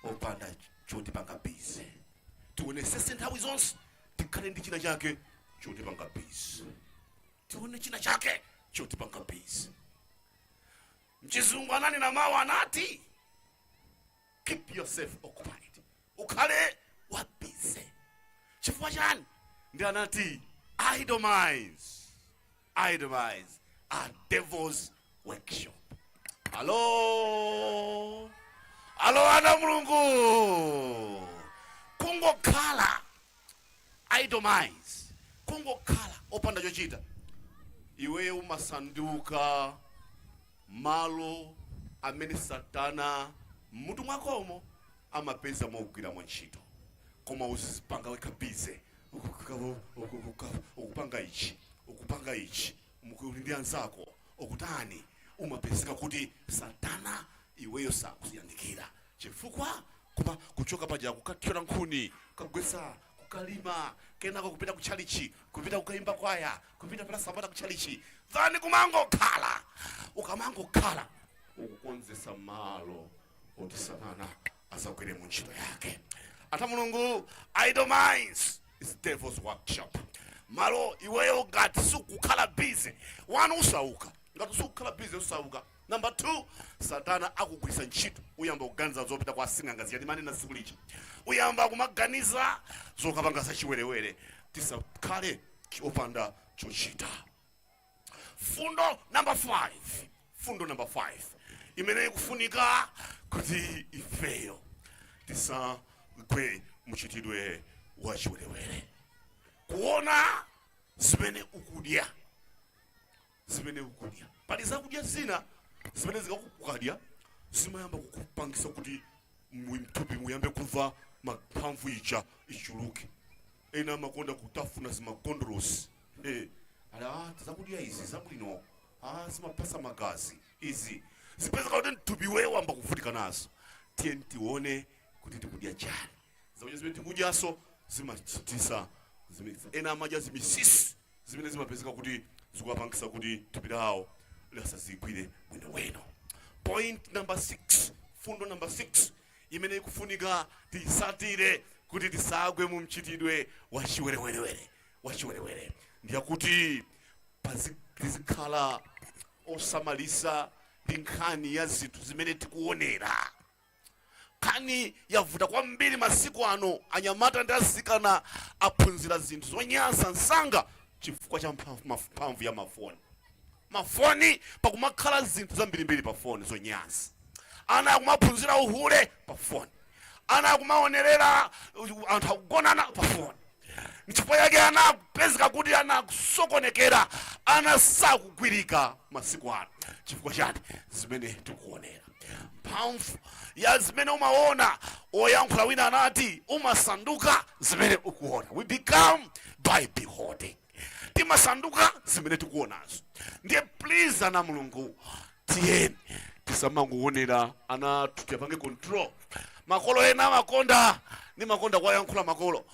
opanda chotipanga busy. Tionesese nthawi zonse tikhale ndi china chake chotipanga busy. Tione china chake chotipanga busy. Mchizungu ananena mawu, anati, "Keep yourself occupied." Ukhale wa busy. Chifukwa chani? Ndi anati, "Idle minds, idle minds are devil's workshop." Alo, alo, ana Mulungu, kungokhala idle minds, kungokhala opanda chochita, iwe umasanduka malo amene Satana mmutu mwakomo amapeza mogwiramo ntchito. Koma uzipanga wekha busy, ukupanga ichi, ukupanga ichi, uli ndi anzako, ukutani, umapezeka kuti Satana iweyo sakuyandikira. Chifukwa koma kuchoka paja kukathyola nkhuni, kukagwesa, kukalima, kenako kupita kutchalichi, kupita kukayimba kwaya, kupita pala sabata kutchalichi, than kumangokhala. Ukamangokhala ukukonzesa malo oti Satana azagwire mu ntchito yake. Ata Mulungu, idle minds is devil's workshop. Malo iweyo ngati sukukhala busy, one, usauka. Ngati sukukhala busy, usauka. Number two, Satana akugwisa ntchito. Uyamba kuganiza zopita kwa sing'anga ziyani manena tsiku lija, uyamba kumaganiza zokapanga zachiwerewere. Tisakhale opanda chochita. Fundo number 5, fundo number 5 imene ikufunika kuti ifeyo tisagwe muchitidwe wa chiwerewere, kuona zimene ukudya, zimene ukudya. Pali zakudya zina zimene zikakukadya zimayamba kukupangisa kuti mthupi muyambe kumva mphamvu ija ichuluke. Ena amakonda kutafuna zimagondolosi. Ala, ah, zakudya izi zabwino, ah, zimapasa magazi izi, zipezeka kuti mthupi wewe wamba kuvutika nazo. Tiye tione kuti tikudya chani. Zakudya zimene tikudyaso zimachitisa ena amadya zimisisi zimene zimapezeka kuti zikuwapangisa kuti thupi lawo lisazigwire bwinobwino. Point number 6, fundo number 6 imene ikufunika tisatire kuti tisagwe mu mchitidwe wa chiwerewerewere, wa chiwerewere, ndiyakuti tizikhala osamalisa ndi nkhani ya zinthu zimene tikuonera. Nkhani yavuta kwambiri masiku ano. Anyamata ndi asikana aphunzira zinthu zonyansa msanga chifukwa cha mphamvu ya mafoni. Mafoni pakumakhala zinthu zambirimbiri pa foni zonyansa. Ana akumaphunzira uhule pa foni, ana akumaonerera anthu akugonana pa foni. Nchifukwa chake ana akupezeka kuti ana akusokonekera, ana sakugwirika masiku ano. Chifukwa chani? Zimene tikuonera, mphamvu ya zimene umaona. Oyankhula wina anati umasanduka zimene ukuona. We become by beholding. Timasanduka zimene tikuonazo. Ndiye please, ana Mulungu, tiyeni tisamangoonera. Ana tipange control. Makolo ena amakonda, ndi makonda kuwayankhula makolo,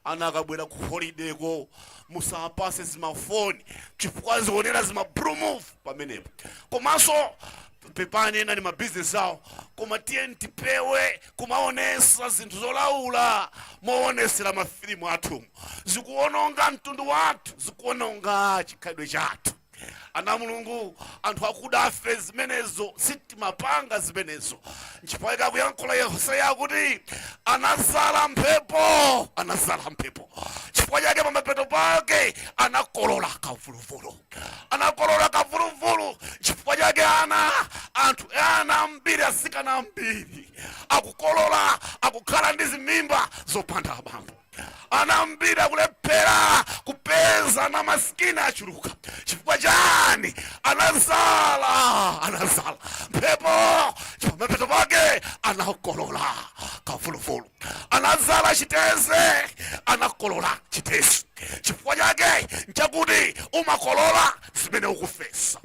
ana akabwera ku holiday ko musapase zimafoni chifukwa zionera zima blue movie pamenepo. Komanso pepani, ena ni mabizinesi awo, koma tiyeni tipewe kumaonesa zinthu zolaula moonesera mafilimu athu. Zikuononga mtundu wathu, zikuononga chikhalidwe chathu. Ana Mulungu, anthu akudafe zimenezo sitimapanga zimenezo. Nchifukwa chake akuyankhula Hoseya kuti anazala mphepo, anazala mphepo, chifukwa chake pamapeto pake anakolola kamvuluvulu, anakolola kamvuluvulu. Chifukwa chake ana anthu, ana ambiri, asikana ambiri akukolola, akukhala ndi zimimba zopanda abambo. Ana ambiri akulephera kupeza na masikini achuluka. Chifukwa chani? Anazala, anazala mphepo, pamapeto pake anakolola kamvuluvulu. Anazala chiteze, anakolola chiteze. Chifukwa chake nchakuti umakolola zimene ukufesa.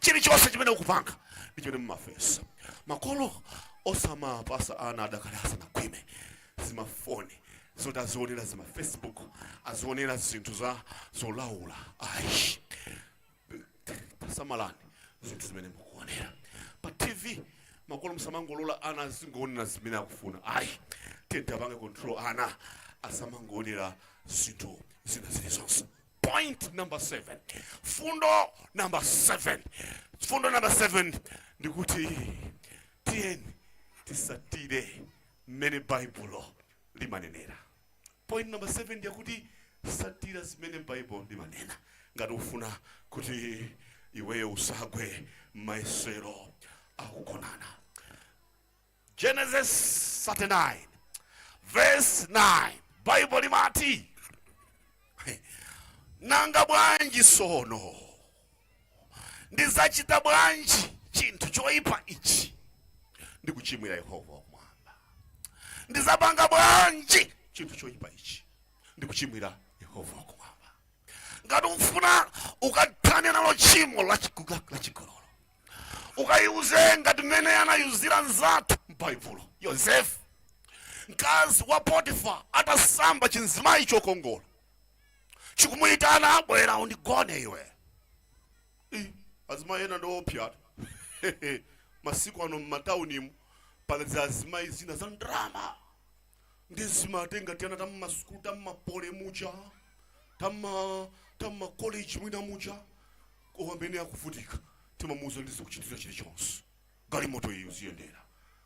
Chilichonse chimene ukupanga ndi chimene mumafesa. Makolo, osamapasa ana adakali asanakhwime zimafoni zoti azionera zima Facebook, azionera zinthu za zolaula, ayi. Tasamalani zinthu zimene mukuonera pa TV. Makolo, musamangolola ana azingoonera zimene akufuna, ayi. Tiye tiapange control ana asamangoonera zinthu zina zilizonse. Point number 7, fundo number 7, fundo number 7 ndikuti tiyeni tisatire mmene Baibulo limanenera. Point number 7 ndiyakuti satira zimene Baibulo limanena ngati ufuna kuti iweyo usagwe m'mayesero akugonana. Genesis 39 verse 9, Baibulo limati, "Nanga bwanji sono? Ndizachita bwanji chinthu choyipa ichi ndikuchimwira Yehova wakumwamba? Ndizapanga bwanji chinthu choyipa ichi ndikuchimwira Yehova wakumwamba?" Ngati ufuna ukathane nalo tchimo la chigololo, ukayiuze ngati mmene anayuzira nzathu m'Baibulo, Yosefu. Mkazi wa Potifa atasamba, chinzimayi chokongola chikumuyitana, "Bwera undigone iwe." Ii, azimayi ena ndiopsa masiku ano. M'mataunimu pali azimayi zina za ndrama, ndi zimatenga tiana tam'masukulu, tam'mapole muja, tam'makoleji mwina muja, koma amene akuvutika timamuuza, "Ndizikuchitira chilichonse, galimoto iyi uziyendera,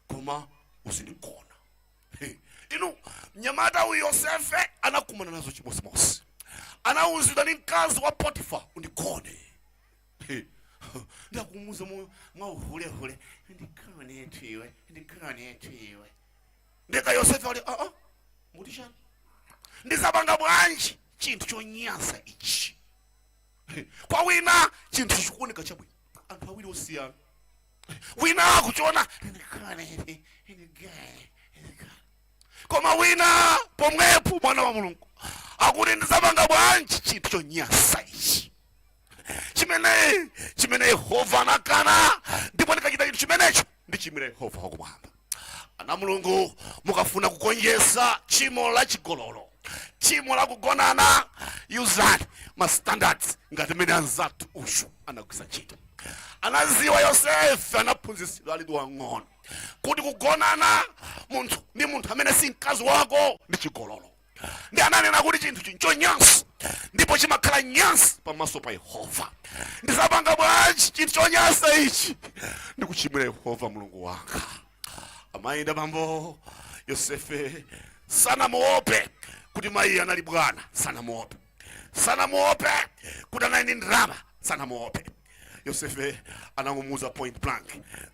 koma uzindigona." Hey, inu, mnyamata uyu Yosefe anakumana nazo chimosimosi. Anawuzidwa ndi mkazi wa Potifa, "Undigone." Hey, ndakumuuza mwauhulehule, "Ndigone tu iwe, ndigone tu iwe." Ndeka Yosefe ali, "Aa, muti chani? Ndizapanga bwanji chinthu chonyansa ichi?" Hey, kwa wina chinthu chikuoneka chabwino, anthu awiri osiyana, wina akuchiona, "Ndigone, ndigone, ndigone," koma wina pomwepo mwana wa Mulungu akuti, "Ndizapanga bwanji chinthu chonyansa ichi chimene Yehova anakana? Ndipo ndikachita chinthu chimenecho ndichimwira Yehova wakumwamba." Ana Mulungu, mukafuna kugonjetsa tchimo la chigololo, tchimo la kugonana, yuzani ma standards ngati mmene anzathu uyu anagwisa ntchito. Anaziwa Yosefe, anaphunzitsidwa ali wang'ono kuti kugonana munthu ndi munthu amene si mkazi wako ndi chigololo. Ndi ananena kuti chinthu chinchonyansa ndipo chimakhala nyansa pamaso pa Yehova. Ndizapanga bwanji chinthu chonyansa ichi ndikuchimwira Yehova Mulungu wanga? Amayi ndi abambo, Yosefe sanamuope kuti mayi anali bwana, sanamuope, sanamuope kuti anali ndi ndalama. Sanamuope. Yosefe anangomuuza point blank,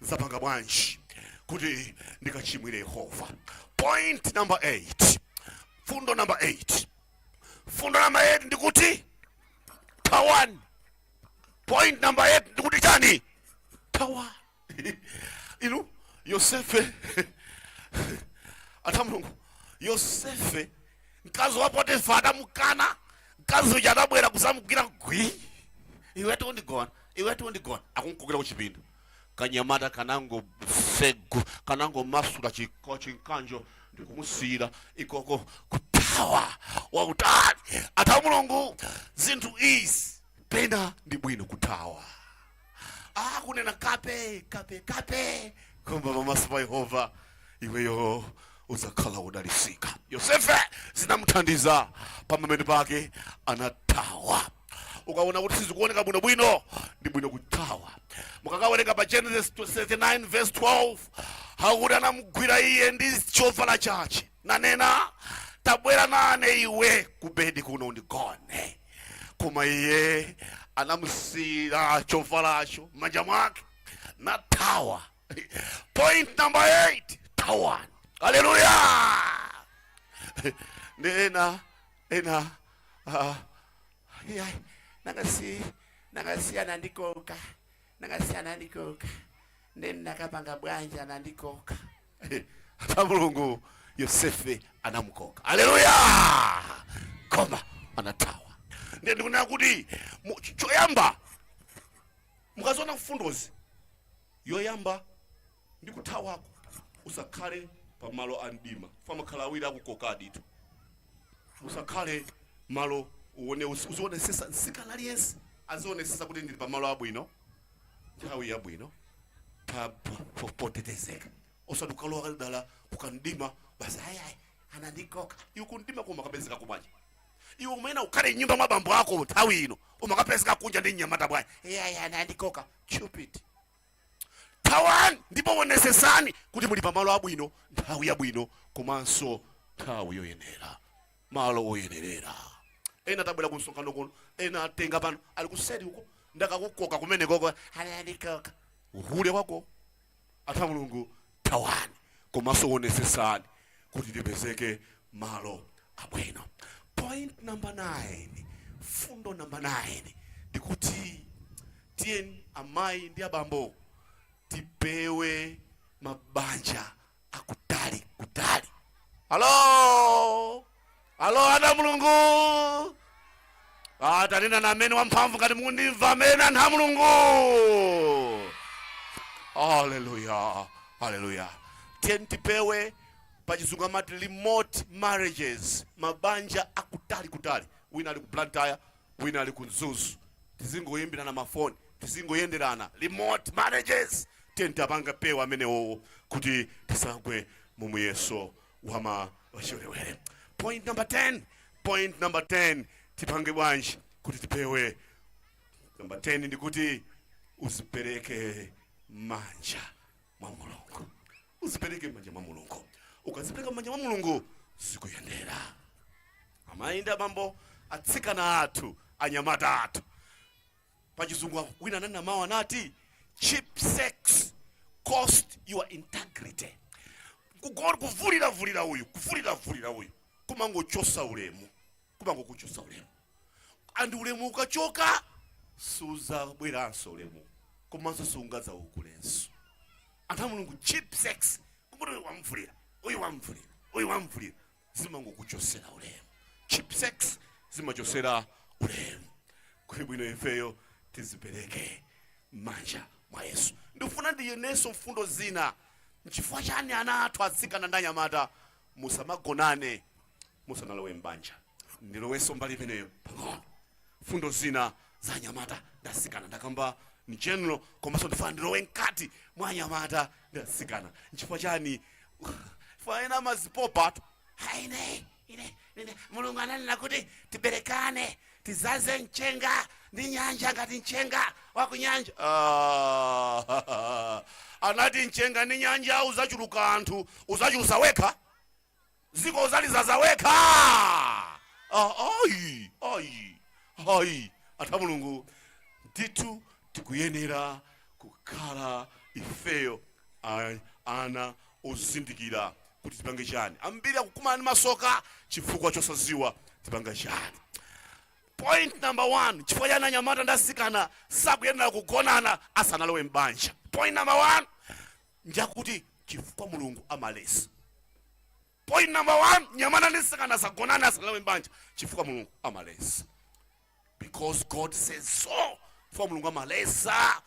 "Zapanga bwanji kuti ndikachimwire Yehova?" Point number 8, fundo number 8, fundo number 8 ndikuti thawani. Point number 8 ndikuti chani? Thawani. Inu, Yosefe, ata Mulungu, Yosefe mkazi wa Potifa adamukana. Mkazi uja adabwera kusamugwira gwi, "Iwe tundigona, iwe tundigona." Akunkukira kuchipinda, kanyamata kanango segu kanango masula chiko chinkanjo ndikumusiyira ikoko, kuthawa wautali. Ata Mulungu, zinthu izi pena ndi bwino kuthawa. Ah, kunena kape kape kape, koma pamaso pa Yehova iweyo uzakhala wodalisika. Yosefe zinamuthandiza pamamene pake anathawa. Ukaona kuti sizikuoneka bwinobwino, ndi bwino kuthawa. Mukakawerenga pa Genesis 39 verse 12, hakuti anamugwira iye ndi chovala chache nanena, "Tabwera nane iwe ku bedi kuno undigone." Koma iye anamusiyira chovalacho m'manja mwake nathawa. Point number 8, thawani. Haleluya! Ndi ena ena Iyayi, nangasi anandikoka, nangasi anandikoka, ndi ndakapanga bwanji? Anandikoka. Ata Mulungu, Yosefe anamukoka, haleluya, koma anathawa. Ndiye ndikunena kuti choyamba mukaziona mfundozi, yoyamba ndi kuthawako. Usakhale pamalo a mdima, famakhala awiri akukokadi itu. Usakhale malo uone, uzionesesa. Msikana aliyense azionesesa kuti ndili pamalo abwino, nthawi yabwino, potetezeka, osati ukalowa dala kukamdima basi. Ayi ayi, anandikoka. Iwe kumdima kumakapezeka kubwanji? Iwe umene ukhale mnyumba mwa bambo ako, nthawi ino umakapezeka kunja ndi mnyamata bwanji? Iyayi, anandikoka. Stupid. Thawani ndipo onesesani kuti muli pamalo abwino, nthawi yabwino, komanso nthawi yoyenera, malo oyenerera. Ena tabwera ku msonkhano kuno, ena atenga pano ali kuseri uko, ndakakukoka kumenekoko. Anandikoka. Uhule wako. Ata Mulungu, thawani komanso onesesani kuti tipezeke malo abwino. Point number 9, fundo number 9 ndikuti tiyeni amayi ndi abambo tipewe mabanja akutali kutali. Halo, halo, ana Mulungu, ah, tanena na amene wamphamvu ngati mukundimva amene, anthu a Mulungu. Haleluya, haleluya! Tiyeni tipewe, pachizungu amati remote marriages, mabanja akutali kutali. Wina ali ku Blantyre, wina ali ku Mzuzu, tizingoyimbirana mafoni, tizingoyenderana, remote marriages. Tiyeni tapanga pewa amenewowo kuti tisagwe mu muyeso wama wachiwerewere. Point number 10, point number 10, tipange bwanji kuti tipewe? Number 10 ndikuti uzipereke manja mwa Mulungu. Uzipereke manja mwa Mulungu. Ukazipereka manja mwa Mulungu, zikuyendera. Amayi ndi abambo, atsikana athu, anyamata athu, pachizungu wina ananena mawu anati, "Cheap sex cost your integrity." Kugona kuvuliravulira uyu, kuvuliravulira uyu, kumangochosa ulemu, kumangokuchosa ulemu. And ulemu ukachoka, suzabweranso ulemu, komanso sungadzaukulenso. Anthu a Mulungu, cheap sex, kuti uyu wamvulira uyu, wamvulira uyu, wamvulira, zimangokuchosera ulemu. Cheap sex zimachosera ulemu. Kuli bwino ifeyo tizipereke m'manja mwa Yesu. Ndikufuna ndiyenenso mfundo zina. Nchifukwa chani ana athu atsikana ndi anyamata musamagonane musanalowe m'banja? Ndilowenso mbali imeneyo pang'ono, fundo zina za anyamata ndi atsikana. Ndakamba in general, komanso ndifuna ndilowe mkati mwa anyamata ndi atsikana. Nchifukwa chani? Chifukwa ena amazipopa tu. Ha, ine Mulungu ananena kuti tiberekane, tizaze mchenga ndi nyanja ngati mchenga wa ku nyanja. Ah, anati mchenga ndi nyanja uzachuluka anthu, uzachulusa wekha, ziko uzalizaza wekha. Ah, ayi ayi ayi, anthu a Mulungu. Ndithu tikuyenera kukhala ifeyo ana ozindikira kuti tipange chani. Ambiri akukumana ndi masoka chifukwa chosaziwa tipange chani. Point number one, chifukwa chani anyamata ndi asikana sakuyenera kugonana asanalowe mbanja? Point number one njakuti chifukwa Mulungu amalesa. Point number one, nyamata ndi msikana asagonane asanalowe mbanja chifukwa Mulungu amalesa. Because God says so. Chifukwa Mulungu amalesa,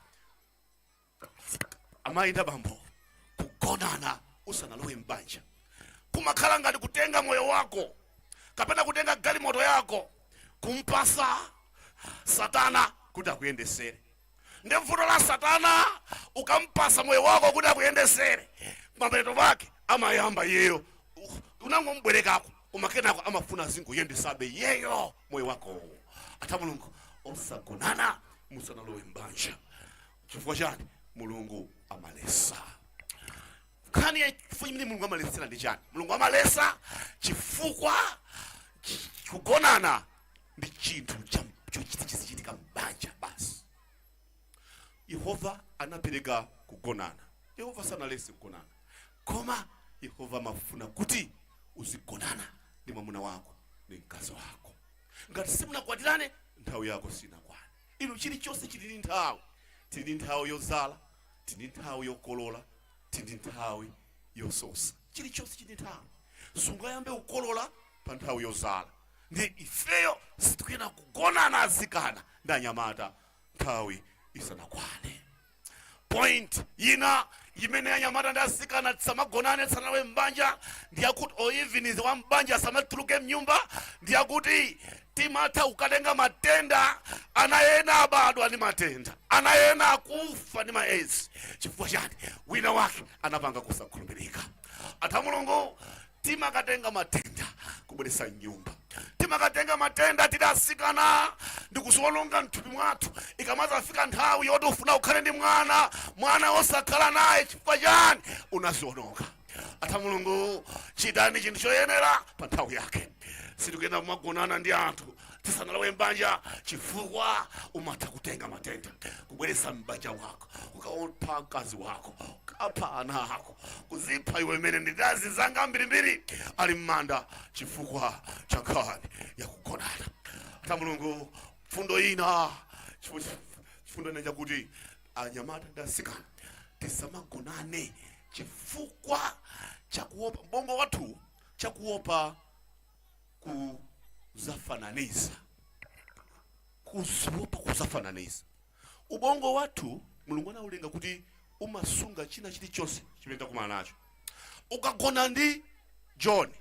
amayi ndi abambo, kugonana usanalowe mbanja kumakhala ngati kutenga moyo wako kapena kutenga galimoto yako kumpasa Satana kuti akuyendesere. Ndi vuto la Satana, ukampasa moyo wako kuti akuyendesere, mapeto pake amayamba iyeyo unangombwerekako, koma kenako amafuna azingoyendesabe iyeyo moyo wako. Ata Mulungu, osagonana musanalowe mbanja chifukwa chani? Mulungu amalesa. Nkhani ya chifukwa chimene Mulungu amalesera ndi chani? Mulungu amalesa chifukwa kugonana ndi chinthu chochita chizichitika mbanja basi. Yehova anapereka kugonana. Yehova sanalese kugonana, koma Yehova amafuna kuti uzigonana ndi mwamuna wako ndi mkazi wako. Ngati simunakwatirane, nthawi yako sinakwane. Inu, chilichonse chili ndi nthawi. Tili ndi nthawi yozala, tili ndi nthawi yokolola, tili ndi nthawi yososa. Chilichonse chili ndi nthawi. Sungayambe kukolola pa nthawi yozala. Ndi ifeyo sitikuyena kugonana azikana ndi anyamata nthawi isanakwane. Point ina imene anyamata ndi asikana tisamagonane tisanalowe mbanja ndiyakuti, or even wa mbanja asamatuluke mnyumba, ndiyakuti timatha kukatenga matenda. Ana ena abadwa ndi matenda, ana ena akufa ndi ma AIDS. Chifukwa chani? Wina wake anapanga kusakhulupirika. Atha Mulungu, timakatenga matenda kubweretsa nyumba. Timakatenga matenda tili asikana ndikuziwononga mthupi mwathu. Ikamazafika nthawi yoti ufuna ukhale ndi mwana, mwana osakhala naye. Chifukwa chani? Unaziononga. Atha Mulungu, chitani chinthu choyenera pa nthawi yake. Sitikuyenda kumagonana ndi anthu tisanalowe mbanja chifukwa umatha kutenga matenda kubweretsa mbanja wako, ukaopha mkazi wako, ukapha ana ako, kuzipha iwe imene. Nditazi zanga mbirimbiri ali m'manda chifukwa cha nkhani yakugonana. Ata Mulungu, fundo ina, fundo ina chakuti anyamata ndi asikana tisamagonane chifukwa chakuopa bongo wathu, chakuopa kuzafananiza, kuzopa kuzafananiza. Ubongo wathu Mulungu anaulenga kuti umasunga china chilichonse chimene takumana nacho. Ukagona ndi John,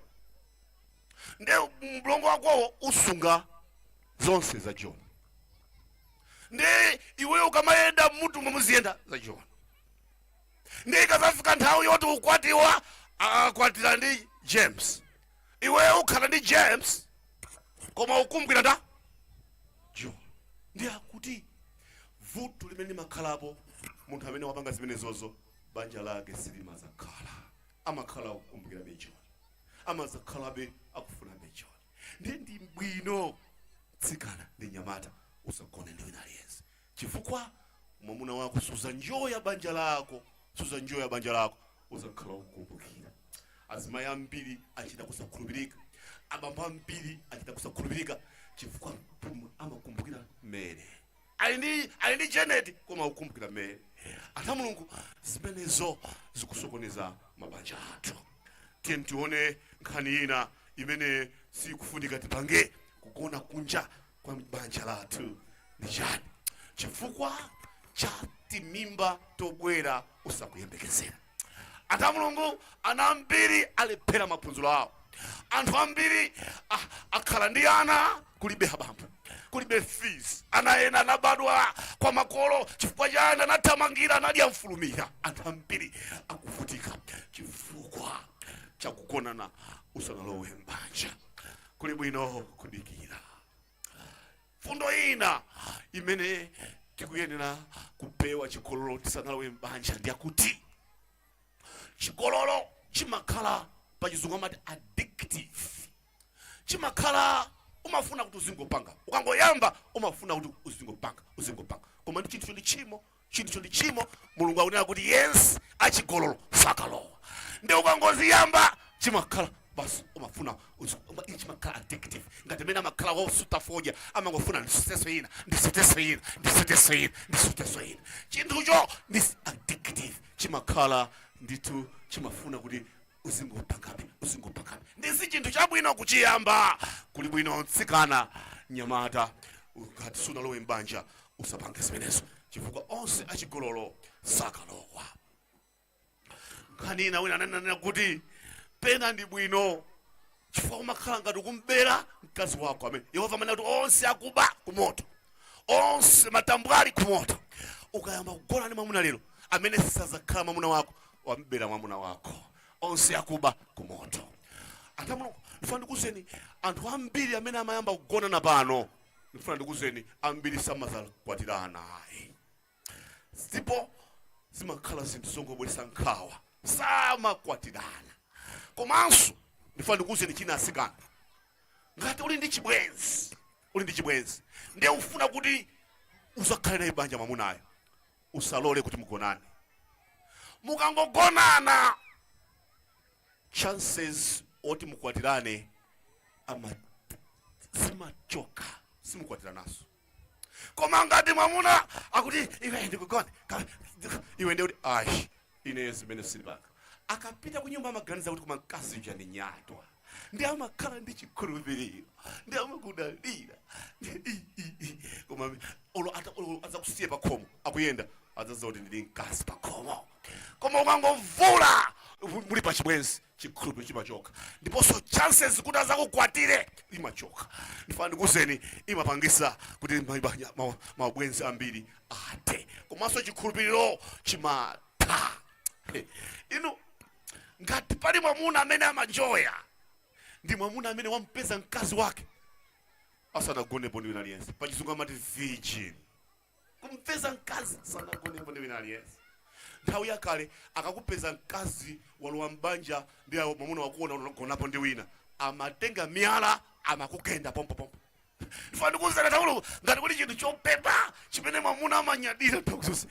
nde mlongo wakowo usunga zonse za John. Ndi iweyo ukamayenda mutu mumuziyenda za John. Ndi ikazafika nthawi yoti ukwatiwa, akwatira ndi James, iweyo ukhala ndi James koma ukumbukira nda John. Ndi akuti vuto limene limakhalapo, munthu amene wapanga zimenezozo banja lake silimazakhala. Amakhala akukumbukira be John, amazakhalabe akufuna be John. Ndiye ndi bwino tsikana ndi nyamata usagone ndi wina aliyense chifukwa mwamuna wako suzanjoya banja lako, suzanjoya banja lako, uzakhala ukukumbukira. Azimayi ambiri achita kusakhulupirika, abambo ambiri achita kusakhulupirika chifukwa amakumbukira mmene ali ndi Janet koma akukumbukira mmene. Anthu a Mulungu, zimenezo zikusokoneza mabanja athu. Tiye tione nkhani ina imene sikufunika tipange kugona kunja kwa banja lathu ndi chani? Chifukwa cha timimba tobwera usakuyembekezera. Anthu a Mulungu, ana ambiri alephera maphunziro awo. Anthu ambiri akhala ndi ana kulibe abambo, kulibe fees. Ana ena anabadwa kwa makolo. Chifukwa chani? Anathamangira, anadya mfulumira. Anthu ambiri akuvutika chifukwa chakugonana usanalowe mbanja. Kuli bwino kudikira. Fundo ina imene tikuyenera kupewa chigololo tisanalowe mbanja ndiyakuti chigololo chimakhala, pachizungu amati addictive, chimakhala Umafuna kuti uzingopanga, ukangoyamba umafuna kuti uzingopanga, uzingopanga. Koma ndi chinthucho ndi tchimo, chinthucho ndi tchimo. Mulungu akunena kuti yense achigololo sakalowa. Ndi ukangoziyamba chimakhala basi, umafuna chimakhala addictive, ngati mene amakhala wosuta fodya, amangofuna ndisuteso ina, ndisuteso ina, ndisuteso ina, ndisuteso ina. Chinthucho ndi addictive, chimakhala ndithu chimafuna kuti uzingopangabe, uzingopangabe. Ndisi chinthu chabwino kuchiyamba. Kuli bwino mtsikana, nyamata, ngati sunalowe mbanja usapange zimenezo, chifukwa onse achigololo sakalowa. Nkhani ina, wina ananena kuti pena ndi bwino, chifukwa umakhala ngati ukumbera mkazi wako amene Yehova amanena kuti onse akuba kumoto, onse matambwali kumoto. Ukayamba kugona ndi mwamuna lero amene sazakhala mwamuna wako, wambera mwamuna wako. Onse akuba kumoto. Anthu amuno, ndifuna ndikuzeni, anthu ambiri amene amayamba kugonana pano, ndifuna ndikuzeni, ambiri samazakwatirana ayi. Ndipo zimakhala zinthu zongobweretsa nkhawa, samakwatirana. Komanso ndifuna ndikuzeni china, asikana, ngati uli ndi chibwenzi, uli ndi chibwenzi ndiye ufuna kuti uzakhale naye banja mwamunayo, usalole kuti mugonane. Mukangogonana, chances oti mukwatirane ama zimachoka, simukwatiranaso. Koma ngati mwamuna akuti, "Iwe ndikugone," iwe ndiye kuti, "Ayi, ine zimene sindipanga." Akapita kunyumba amaganiza kuti, "Koma mkazi uja ndi nyatwa," ndi amakhala ndi chikhulupiriro, ndi amakudalira. Koma olo olo azakusiye pakhomo akuyenda, adzadziwa kuti ndili mkazi pakhomo. Koma ukangovula muli pa chibwenzi, chikhulupiriro chimachoka, ndiponso chances kuti azakukwatire imachoka. Ndifuna ndikuzeni, imapangisa kuti mabwenzi ambiri athe, komanso chikhulupiriro chimatha. Inu, ngati pali mwamuna amene amanjoya, ndi mwamuna amene wampeza mkazi wake asanagonepo ndi wina aliyense. Pachizungu amati virgin. Kumpeza mkazi sanagonepo ndi wina aliyense. Nthawi yakale akakupeza mkazi walowa mbanja ndi awo mwamuna wakuona unagonapo ndi wina, amatenga miyala amakugenda pompopompo. Ndifuna ndikuwuzeni taulo, ngati kuli chinthu chopepa chimene mwamuna amanyadira nthawi zonse,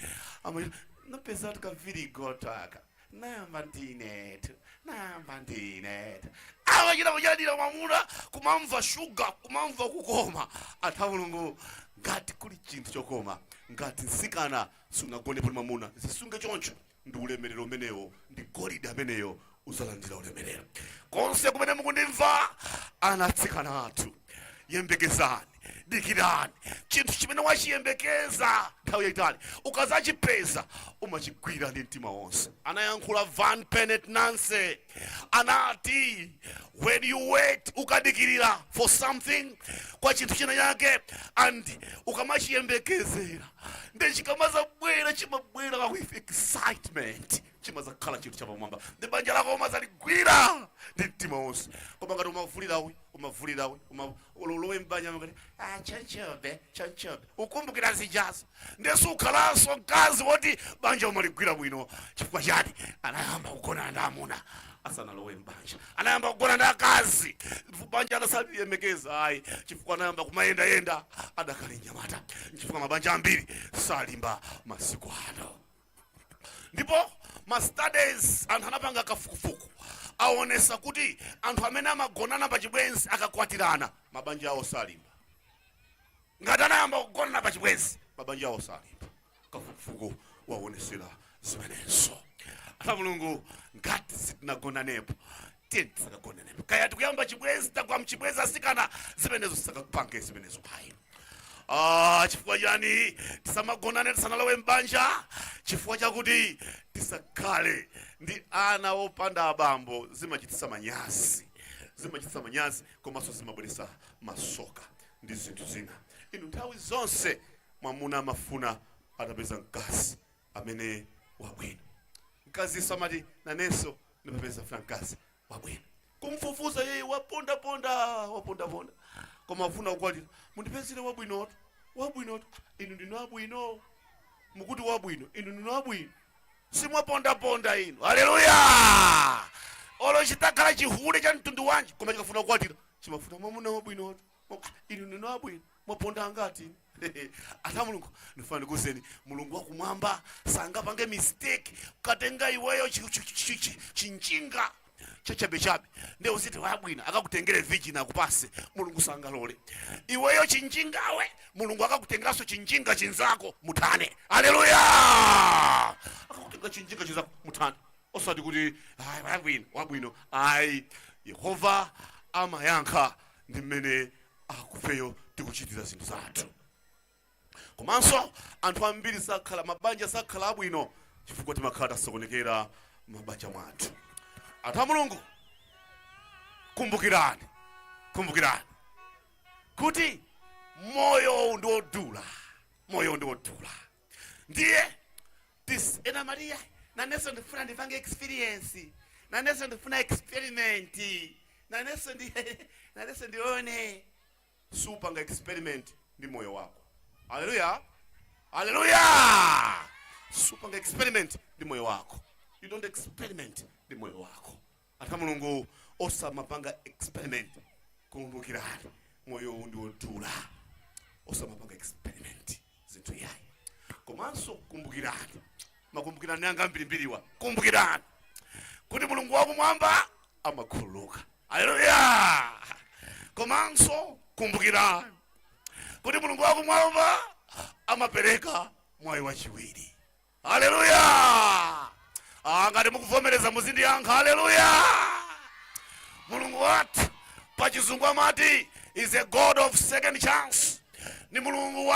napeza tukavirigoto aka, nayamba ndinetu, nayamba ndinetu. Amachita kunyadira mwamuna, kumamva shuga, kumamva kukoma. Anthu a Mulungu, ngati kuli chinthu chokoma, ngati mtsikana sunagonepo ndi mwamuna, zisunge choncho. Ndi ulemerero umenewo, ndi golide ameneyo, uzalandira ulemerero. Konse kumene mukundimva, ana atsikana athu, yembekezani, dikirani. Chinthu chimene wachiyembekeza nthawi yayitali, ukazachipeza umachigwira ndi mtima wonse. Anayankhula Van Penet Nancy, anati, "When you wait," ukadikirira, "for something," kwa chinthu china chake, and ukamachiyembekezera, ndi chikamazabwera, chimabwera with excitement, chimazakhala chinthu chapamwamba, ndi banja lako umazaligwira ndi mtima wonse. Koma ngati umavulirawe, umavulirawe, ulowe mbanja, makati, "Ah, chonchobe, chonchobe," ukumbukira zijazo, ndiye ukhalanso mkazi woti banja umaligwira bwino. Chifukwa chani? Anayamba kugonana ndi amuna asanalowe mbanja, anayamba kugona ndi akazi banja adasaliyembekeza ayi, chifukwa anayamba kumayendayenda adakali mnyamata. Chifukwa mabanja ambiri salimba masiku ano. Ndipo ma studies, anthu anapanga kafukufuku, aonesa kuti anthu amene amagonana pa chibwenzi akakwatirana, mabanja awo salimba. Ngati anayamba kugonana pa chibwenzi, mabanja awo salimba. Kafukufuku waonesera zimenezo. Ana Mulungu, ngati sitinagonanepo, tiye tisakagonanepo. Kaya tikuyamba chibwenzi, tagwa mchibwenzi, asikana, zimenezo tisakapange zimenezo ayi. Ah, chifukwa chani tisamagonane tisanalowe mbanja? Chifukwa chakuti tisakhale ndi ana opanda abambo. Zimachititsa manyazi, zimachititsa manyazi, komanso zimabweretsa masoka ndi zinthu zina. Inu, nthawi zonse mwamuna amafuna atapeza mkazi amene wabwino. Mkazinso amati, "Nanenso ndimapeza funa mkazi wabwino." Kumfufuza yeye, wapondaponda, wapondaponda, koma afuna kukwatira, "Mundipezere wabwinotu, wabwinotu." Inu ndinu abwino? Mukuti wabwino, inu ndinu abwino? Simwapondaponda inu? Haleluya! Olo chitakhala chihule cha mtundu wanji, koma chikafuna kukwatira chimafuna mwamuna wabwinotu. Inu ndinu abwino, mwaponda angati? Ata Mulungu, ndifuna ndikuwuzeni, Mulungu wakumwamba sangapange mistake katenga iweyo chinjinga chachabechabe ndiye uziti wabwino, akakutengere virgin akupase. Mulungu sangalole iweyo chinjingawe, Mulungu akakutengeranso chinjinga chinzako muthane. Aleluya! Akakutenga chinjinga chinzako muthane, osati kuti ayi, wabwino, wabwino, ayi. Yehova amayankha ndi mmene akufeyo tikuchitira zinthu zathu. Komanso anthu ambiri sakhala mabanja, sakhala abwino chifukwa timakhala tasokonekera mabanja mwathu. Anthu a Mulungu, kumbukirani, kumbukirani kuti moyo ndi wodula, moyo ndi wodula. Ndiye this ena Maria, nanenso ndifuna ndipange experience, nanenso ndifuna experiment, nanenso ndione. Supanga experiment ndi moyo wako. Haleluya, haleluya! Supanga experiment ndi moyo wako. You don't experiment ndi moyo wako. Anthu a Mulungu, osamapanga experiment. Kumbukirani, moyo uwu ndi wodula, osamapanga experiment zinthu yayi. Komanso kumbukirani, makumbukirani anga mbirimbiriwa, kumbukirani kuti Mulungu wakumwamba amakhululuka. Haleluya! Komanso kumbukirani kuti Mulungu wakumwamba amapereka mwayi wachiwiri. Haleluya! Ah, ngati mukuvomereza muzindiyankha haleluya. Mulungu wathu pachizungu amati is a God of second chance, ni Mulungu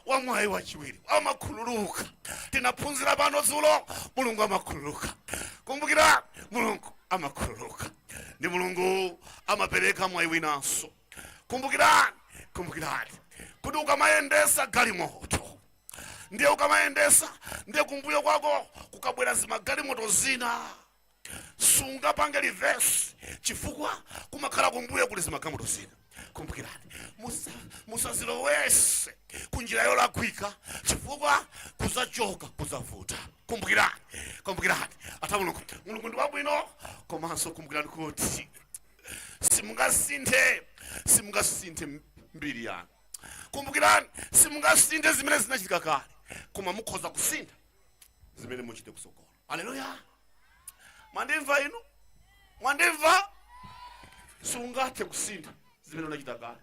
wa mwayi wachiwiri, amakhululuka. Tinaphunzira pano dzulo, Mulungu amakhululuka. Kumbukira, Mulungu amakhululuka ndi Mulungu amapereka mwayi winanso. Kumbukirani, kumbukirani kuti ukamayendesa galimoto, ndiye ukamayendesa, ndiye kumbuyo kwako kukabwera zimagalimoto zina, sungapange reverse chifukwa kumakhala kumbuyo kuli zimagalimoto zina. Kumbukirani, musazilowese kunjira yolakwika chifukwa kuzachoka kuzavuta. Kumbukirani, kumbukirani, ata Mulungu, Mulungu ndi wabwino. Komanso kumbukirani kuti simungasinthe, simungasinthe mbiri yanu. Kumbukirani, simungasinthe zimene zinachitika kale, koma mukhoza kusintha zimene muchite kusogolo. Aleluya! Mwandimva inu? Mwandimva? Sungathe kusintha zimene unachita kale.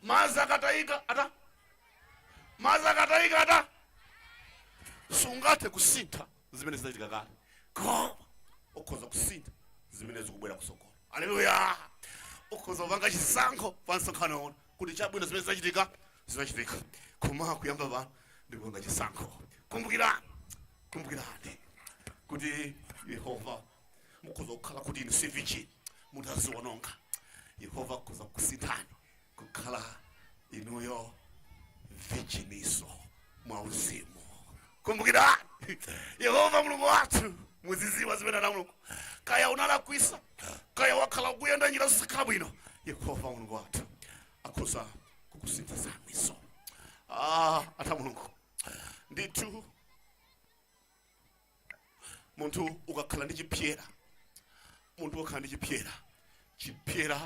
Madzi akatayika ata, madzi akatayika ata, sungathe kusintha zimene zinachitika kale, koma ukhoza kusintha zimene zikubwera kusogolo. Aleluya! Ukhoza kupanga chisankho pa msonkhano uno kuti chabwino, zimene zinachitika zinachitika, koma kuyamba pano ndikupanga chisankho. Kumbukirani, kumbukirani kuti Yehova, mukhoza kukhala kuti inu si virgin, mutaziwononga, Yehova akhoza kusinthani kukhala inuyo virginiso mwauzimu. Kumbukirani, Yehova Mulungu wathu, muziziwa zimene ana Mulungu, kaya unalakwisa, kaya wakhala kuyenda njira zosakhala bwino, Yehova Mulungu wathu akhoza kukusintha zamiso. Ah, ata Mulungu, ndithu munthu ukakhala ndi chipyera, munthu ukakhala ndi chipyera, chipyera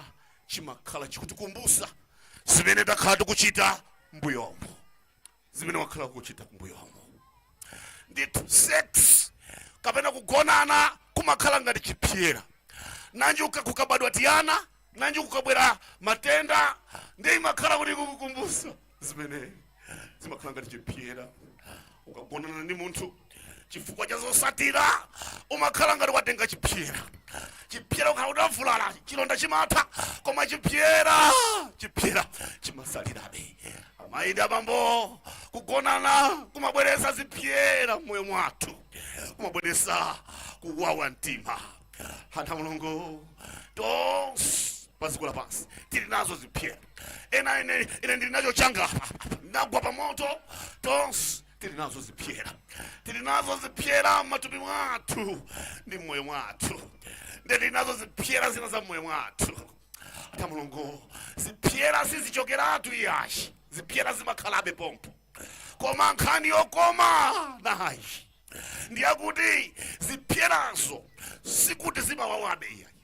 chimakhala chikutikumbusa zimene takhala tikuchita mbuyomo, zimene wakhala kuchita mbuyomo. Ndithu sex kapena kugonana kumakhala ngati chipyera. Nanji kukabadwa tiyana, nanji kukabwera matenda, ndiye imakhala kuti kukukumbusa zimene zimakhala ngati chipyera. Ukagonana ndi munthu, chifukwa cha zosatira umakhala ngati watenga chipyera. Chipyera ukhala utavulala, chilonda chimatha, koma chipyera, chipyera chimasalirabe. Amayi ndi abambo, kugonana kumabweresa zipyera mmoyo mwathu, kumabweresa kuwawa mtima. Anthu a Mulungu, tonse pa dziko lapansi tili nazo zipyera. Ena ine ndili nacho changa, ndagwa pa moto. Tonse tili nazo zipyera, tili nazo zipyera m'matupi mwathu ndi mmoyo mwathu. Ndiye tili nazo zipyera zina za mmoyo mwathu. Ata Mulungu, zipyera sizichokeratu iyayi, zipyera zimakhalabe pompo. Koma nkhani yokoma nayi ndiyakuti zipyerazo sikuti zimawawabe iyayi,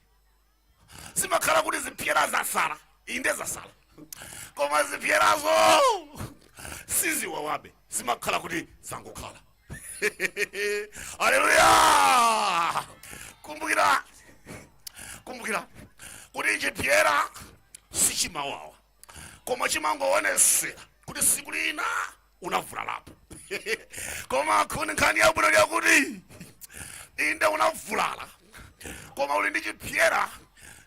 zimakhala kuti zipyera zasala, inde zasala. Koma zipyerazo siziwawabe, zimakhala kuti zangokhala. Haleluya! Kumbukira, kumbukira kuti chipyera sichimawawa, koma chimangoonetsera kuti siku lina unavulalapo. Koma kuni nkhani yabwino yakuti inde unavulala, koma uli ndi chipyera,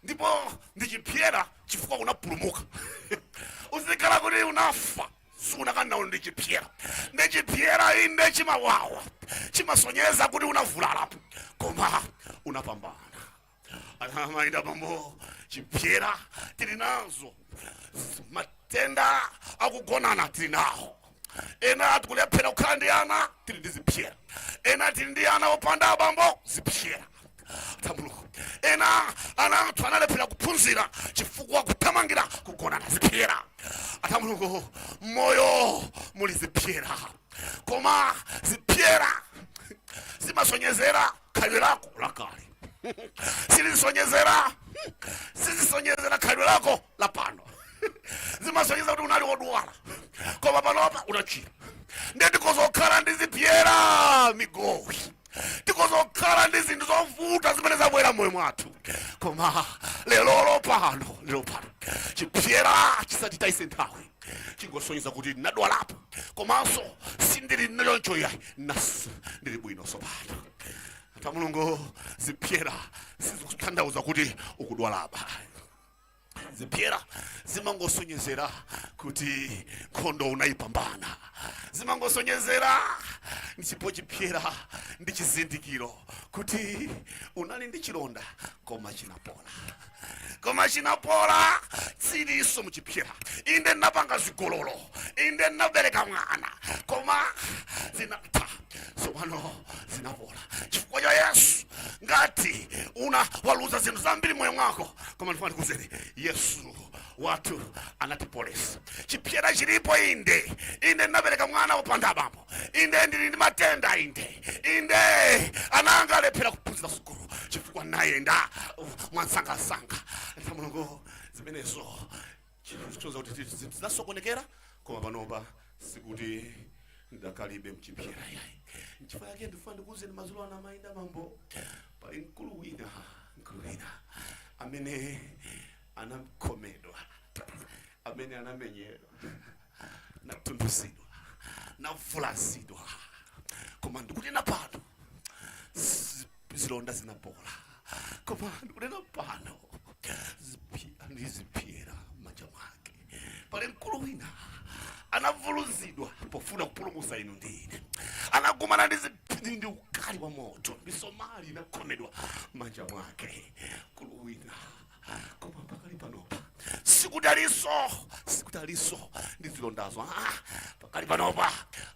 ndipo ndi chipyera chifukwa unapulumuka. Uzikhala kuti unafa, sunakanena uli ndi chipyera. Ndi chipyera inde chimawawa, chimasonyeza kuti unavulalapo, koma unapambana. Amayi ndi abambo, chipyera tili nazo, matenda akugonana tili nawo. Ena tikulephera kukhala ndi ana, tili ndi zipyera. Ena tili ndi ana opanda abambo, zipyera tambuluko. Ena ana athu analephera kuphunzira chifukwa kuthamangira kugonana, zipyera. Atambuluko, moyo muli zipyera, koma zipyera zimasonyezera khalidwe lako lakale, sizisonyezera khalidwe lako lapano. Zimasonyeza kuti unali wodwala, koma panopa unachira. Ndiye tikozokhala ndi zipyera migowi, tikozokhala ndi zinthu zovuta zimene zabwera mmoyo mwathu, koma lero pano, lero pano chipyera chisatitayise nthawi, chingosonyeza kuti ndinadwalapo, komanso sindili choncho yayi, nas ndili bwino sopano. Ata Mulungu, zipyera sizikutanthauza kuti ukudwalaba. Zipyera zimangosonyezera kuti nkhondo unayipambana, zimangosonyezera. Ndipo chipyera ndi chizindikiro kuti unali ndi chilonda, koma chinapola, koma chinapola, chilinso muchipyera. Inde ndinapanga zigololo, inde ndinabereka mwana, koma zinatha tsopano, zinapola chifukwa cha Yesu. Ngati una waluza zinthu zambiri moyo mwako, koma ndifuna ndikuuzeni, Yesu wathu anatipolesa. Chipyera chilipo inde, inde ndinabereka mwana wopanda abambo, inde ndili ndi matenda, inde, inde ana anga alephera kuphunzira sukulu chifukwa nayenda mwansangasanga. Ntha Mulungu, zimenezo choza kuti zinasokonekera, koma panopa sikuti ndakalibe mchipyera yayi. Nchifukwa yake ndifuna ndikuuzeni madzulo ano, amayi ndi abambo, pali mkulu wina, mkulu wina amene anakhomedwa, amene anamenyedwa, natunduzidwa, navulazidwa, koma ndikunena pano zilonda zinapola, koma ndikunena pano ndi zipyera m'manja mwake. Pali mkulu wina anavuluzidwa pofuna kupulumutsa inu ndi ine, anakumana ndi ukali wa moto, misomali inakhomedwa m'manja mwake, mkulu wina, koma pakali panopa sikutalinso, sikutalinso ndi zilondazo. Ah, pakali panopa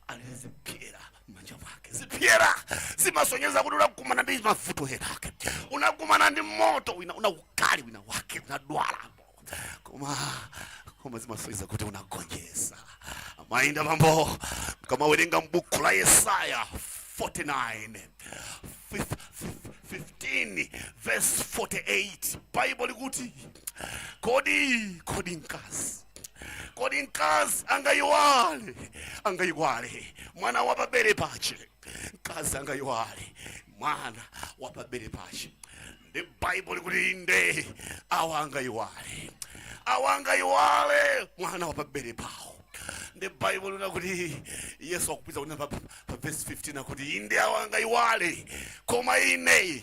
ali zipyera m'manja mwake. Zipyera zimasonyeza kuti unakumana ndi mavuto enake, unakumana ndi moto wina, una ukali wina wake, unadwalapo, koma zimasonyeza kuti unagonjetsa. Amayi ndi abambo, kamawerenga m'buku la Yesaya 49 15 verse 48, Bible likuti, Kodi mkazi angayiwale mwana wapabere pache? Mkazi angayiwale mwana wapabere pache?" Ndi Bible likuti, "Inde, awa angayiwale, awa angayiwale mwana wapabere pawo." Ndi Bible linakuti, Yesu akupita kunena pa verse 15 akuti, "Inde, awa angayiwale, koma ine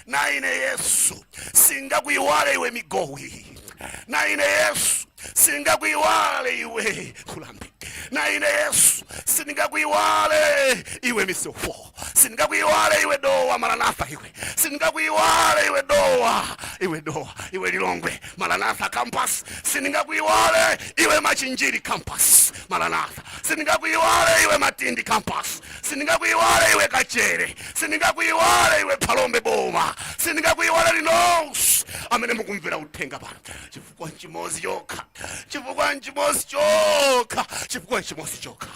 na ine Yesu singakuyiwale iwe Migowi, na ine Yesu singakuyiwale iwe Kulambi, na ine Yesu sindingakuyiwale iwe Misefo, sindingakuyiwale iwe Dowa Maranatha, iwe sindingakuyiwale iwe Dowa, iwe Dowa, iwe Lilongwe Maranatha Campus, sindingakuyiwale iwe Machinjiri Campus Maranatha, sindingakuyiwale iwe Matindi Campus, sindingakuyiwale iwe Kachere, sindingakuyiwale iwe Phalombe Boma, sindingakuyiwale linonse amene mukumvera uthenga pano, chifukwa chimodzi chokha, chifukwa chimodzi chokha, chifukwa chimodzi chokha."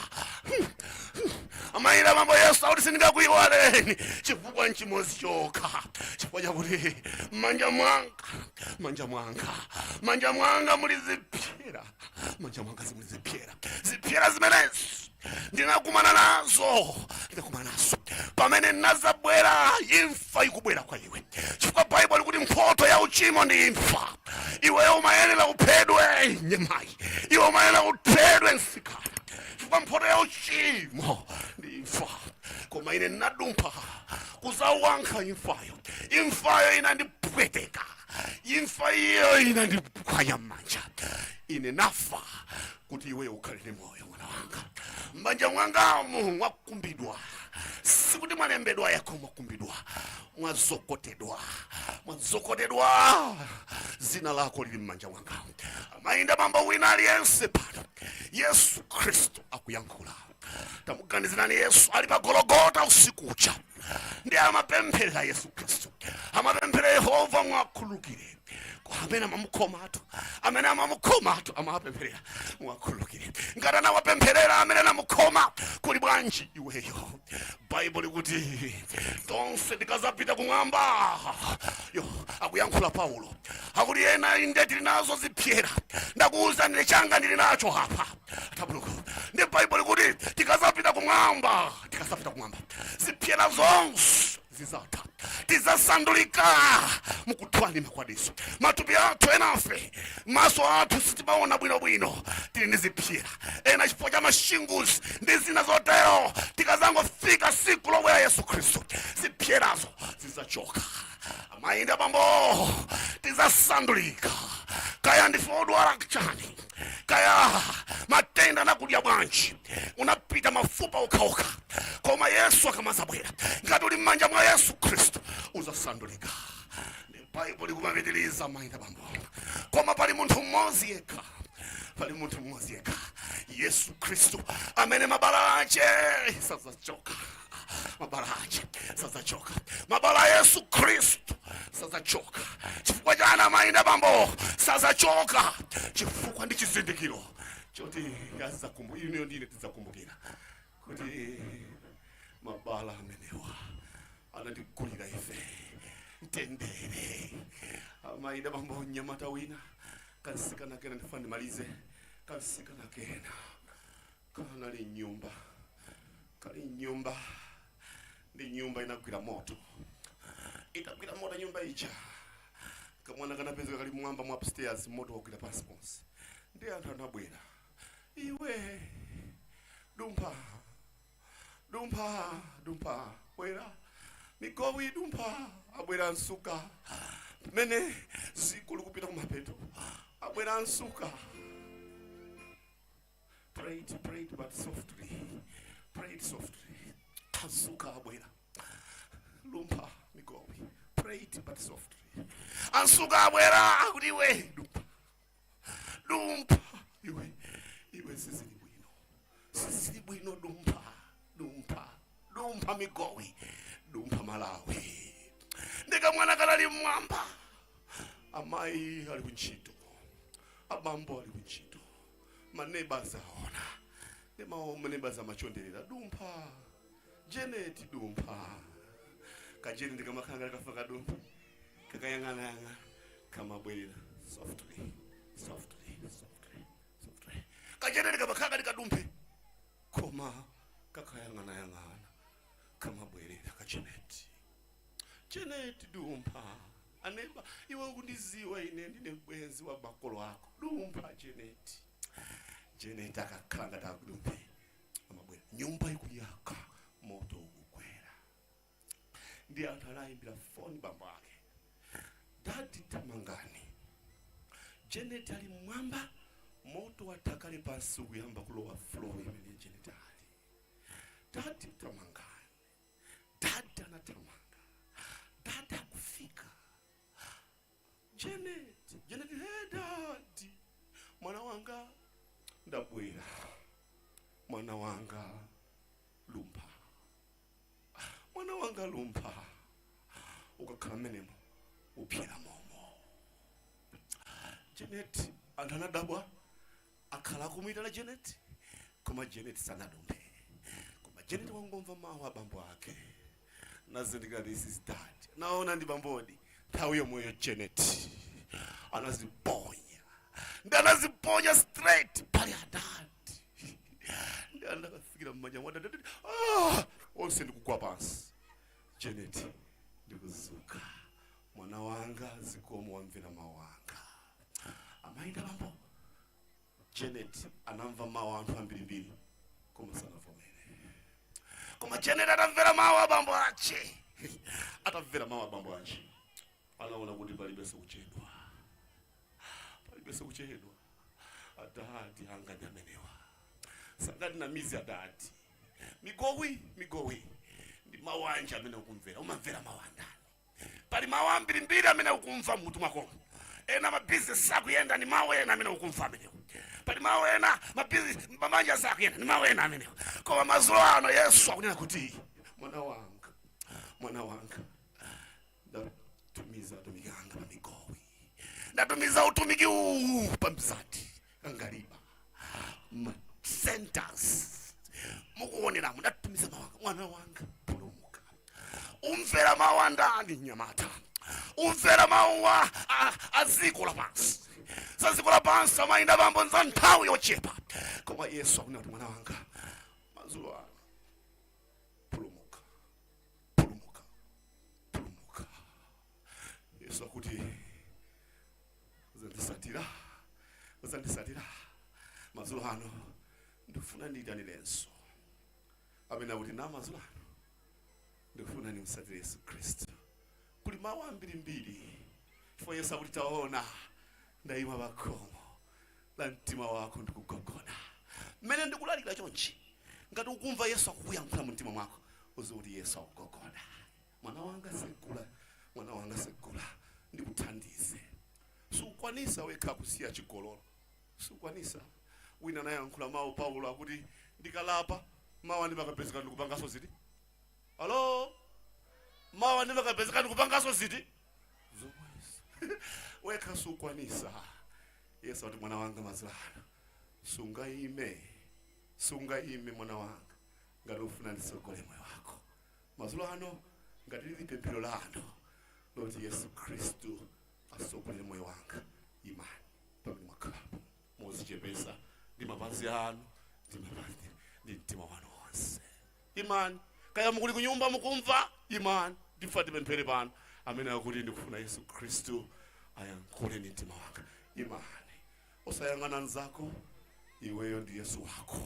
Amayi ndi abambo, Yesu akuti, "Sindingakuyiwaleni chifukwa chimodzi chokha, chifukwa chakuti manja mwanga, manja mwanga, manja mwanga muli zipyera." Zipyera manja mwanga zimuli zipyera, zipyera zimenezi ndinakumana nazo, ndinakumana nazo pamene nazabwera. Imfa ikubwera kwa iwe, chifukwa Baibulo likuti mphoto ya uchimo ndi imfa. Iweyo umayenera uphedwe, nyemayi. Iwe umayenera uphedwe, msikana, chifukwa mphoto ya uchimo ndi imfa. Koma ine ndinadumpha kuzawankha imfayo. Imfayo inandipweteka, imfa iyo inandiphwanya m'manja. Ine nafa kuti iweyo ukhale ndi moyo, mwana wanga. M'manja mwangamu mwakumbidwa, sikuti mwalembedwa yako, mwakumbidwa, mwazokotedwa, mwazokotedwa. Zina lako lili m'manja mwangamu. Amayi ndi abambo, wina aliyense pano, Yesu Khristu akuyankhula. Tamuganizirani Yesu ali pa Gologota usiku uja, ndi amapempherera. Yesu Khristu amapemphera, "Yehova, mwakhululukire kwa amene amamukhomatu, amene amamukhomatu." Amapempherera, "Mwakhululukire." Ngati anawapempherera amene anamukhoma, kuli bwanji iweyo? Baibulo likuti tonse tikazapita kumwamba. Yo, akuyankhula Paulo, akuti ena inde tili nazo zipyera. Ndakuwuza, ndine changa ndili nacho apa tabuluku. Ndi Baibulo likuti tikazapita kumwamba, tikazapita kumwamba, zipyera zonse zizatha, tizasandulika mukuthwanima kwa diso. Matupi athu, enafe maso athu sitimaona bwinobwino, tili ndi zipyera ena chifukwa cha mashingles ndi zina zotero. Tikazangofika siku lobwera Yesu Khristu, zipyerazo zizachoka. Amayi ndi abambo, tizasandulika. Kaya ndife odwala chani, kaya matenda anakudya bwanji, unapita mafupa okhaokha, koma Yesu akamazabwera, ngati uli m'manja mwa Yesu Khristu, uzasandulika. Ndi Baibulo likumapitiliza, amayi ndi abambo, koma pali munthu mmodzi yekha, pali munthu mmodzi yekha, Yesu Khristu, amene mabala ache sazachoka. Mabala ache sazachoka. Mabala a Yesu Khristu sazachoka. Chifukwa chani, amayi ndi abambo, sazachoka? Chifukwa ndi chizindikiro choti inuyo ndine tidzakumbukira kuti mabala amenewa anatigulira ife mtendere. Amayi ndi abambo, mnyamata wina, kansikana kena, ndifuna ndimalize, kansikana kena kanali nyumba, kali nyumba, ndi nyumba inagwira moto. Itagwira moto nyumba ija, kamwana kanapezeka kali mwamba mwa upstairs, moto wagwira pansi ponse. Ndi anthu anabwera, "Iwe dumpha, dumpha, dumpha, bwera migowi, dumpha." Abwera nsuka pamene ziko likupita kumapeto, abwera nsuka. Pray it, pray it, but softly. Pray it softly. Ansuka abwera, "Lumpha migowi." Pray it but softly. Ansuka abwera, akuti, "Iwe dumpha, dumpha iwe, iwe, sizili bwino, sizili bwino, dumpha, dumpha, dumpha migowi, dumpha Malawi." Ndikamwana kanali mmwamba, amayi ali kuntchito, abambo ali kuntchito, maneighbors aona, ndi maneighbors amachonderera, "Dumpha Janet, dumpha." Kajeni ndikamakhala kafa kadumpha, kakayang'anayang'ana, kamabwerera softly, softly, softly, softly. Kajeni ndikamakhala kali kadumphe, koma kakayang'anayang'ana, kamabwerera. Kajeneti, "Janet, dumpha. Aneba iwe, ukundiziwa ine, ndine bwenzi wa makolo ako. Dumpha, Janet." Janet akakhala ngati akudumphe, amabwera. Nyumba ikuyaka, moto ukukwera, ndi anthu anayimbira foni bambo ake, "Daddy, tamangani, Janet ali mmwamba, moto wathakale pansi, ukuyamba kulowa floor imene Janet ali. Daddy, tamangani." Daddy anathamanga. Daddy akufika, "Janet, Janet." "Hey Daddy." "Mwana wanga, ndabwera. Mwana wanga, lumpha. Mwana wanga, lumpha. Ukakhala mmenemo upyera momo." Janet, anthu anadabwa, akhala akumuyitana Janet, koma Janet sanadumphe. Koma Janet wangomva mawu a bambo ake, nazindikira, "This is Dad." Naona ndi bambodi. Nthawi yomweyo Janet anaziponya. Ndanaziponya straight pali adadi, ndakafikira mmanja mwa adadi. Ah, onse ndikugwa pansi. Janet ndikuzuka, "Mwana wanga, zikomo, wamvera mawu anga." Amayi ndi abambo, Janet anamva mawu anthu ambirimbiri koma sanavomere. Koma Janet atamvera mawu abambo ache, atamvera mawu abambo ache, anaona kuti palibenso kuchedwa, palibenso kuchedwa. Adadi anga ndi amenewa, sangati namizi adadi. Migowi, migowi ndi mawu anje amene ukumvera? Umamvera mawu andani? Pali mawu ambirimbiri amene ukumva mmutu mwakomo. Ena mabizinesi sakuyenda, ni mawu ena amene ukumva amenewo. Pali mawu ena, mabizinesi, mabanja sakuyenda, ni mawu ena amenewo. Koma madzulo ano Yesu akunena kuti, "Mwana wanga, mwana wanga, ndatumiza atumiki anga pa migowi, ndatumiza utumiki uwu pa Mzati, Angaliba, ma centers mukuoneramo, ndatumiza mawu anga. Mwana wanga, pulumuka." Umvera mawu andani, nyamata? Umvera mawu a dziko lapansi? Za dziko lapansi, amayi ndi abambo, za nthawi yochepa. Koma Yesu akunena kuti, "Mwana wanga, madzulo ano pulumuka, pulumuka, pulumuka." Yesu akuti, "Uzandisatira, uzandisatira." Madzulo ano ndikufuna ndiyitanirenso amene akuti na madzulo ano ndikufuna nimsatire Yesu Khristu. Kuli mawu ambirimbiri, chifukwa Yesu akuti, "Taona, ndayima pakhomo la mtima wako ndikugogoda." Mmene ndikulalikira chonchi, ngati ukumva Yesu akukuyankhula mu mtima mwako, uziwe kuti Yesu akugogoda. "Mwana wanga, segula. Mwana wanga, segula ndikuthandize. Sukwanisa wekha kusiya chigololo, sukwanisa." Wina anayankhula mawu, Paulo akuti, "Ndikalapa mawa ndimakapezeka ndikupangaso ziti? Alo, mawa ndimakapezeka ndikupangaso ziti?" Zomwezo. Wekha sukwanisa. Yesu akuti, "Mwana wanga, madzulo ano sungaime, sungaime. Mwana wanga, ngati ufuna nditsogole moyo wako madzulo ano, ngati lili pemphero lanu loti Yesu Khristu asogolere moyo wanga, imani pamene mwakhalapo mozichepesa ndi mapazi anu ndi mapazi ndi mtima wanu wonse. Imani, kaya mukuli kunyumba mukumva, imani, ndifa tipemphere pano. Amene akuti, "Ndikufuna Yesu Khristu ayankhule ndi mtima wanga," imani, osayang'ana nzako, iweyo ndi Yesu wako.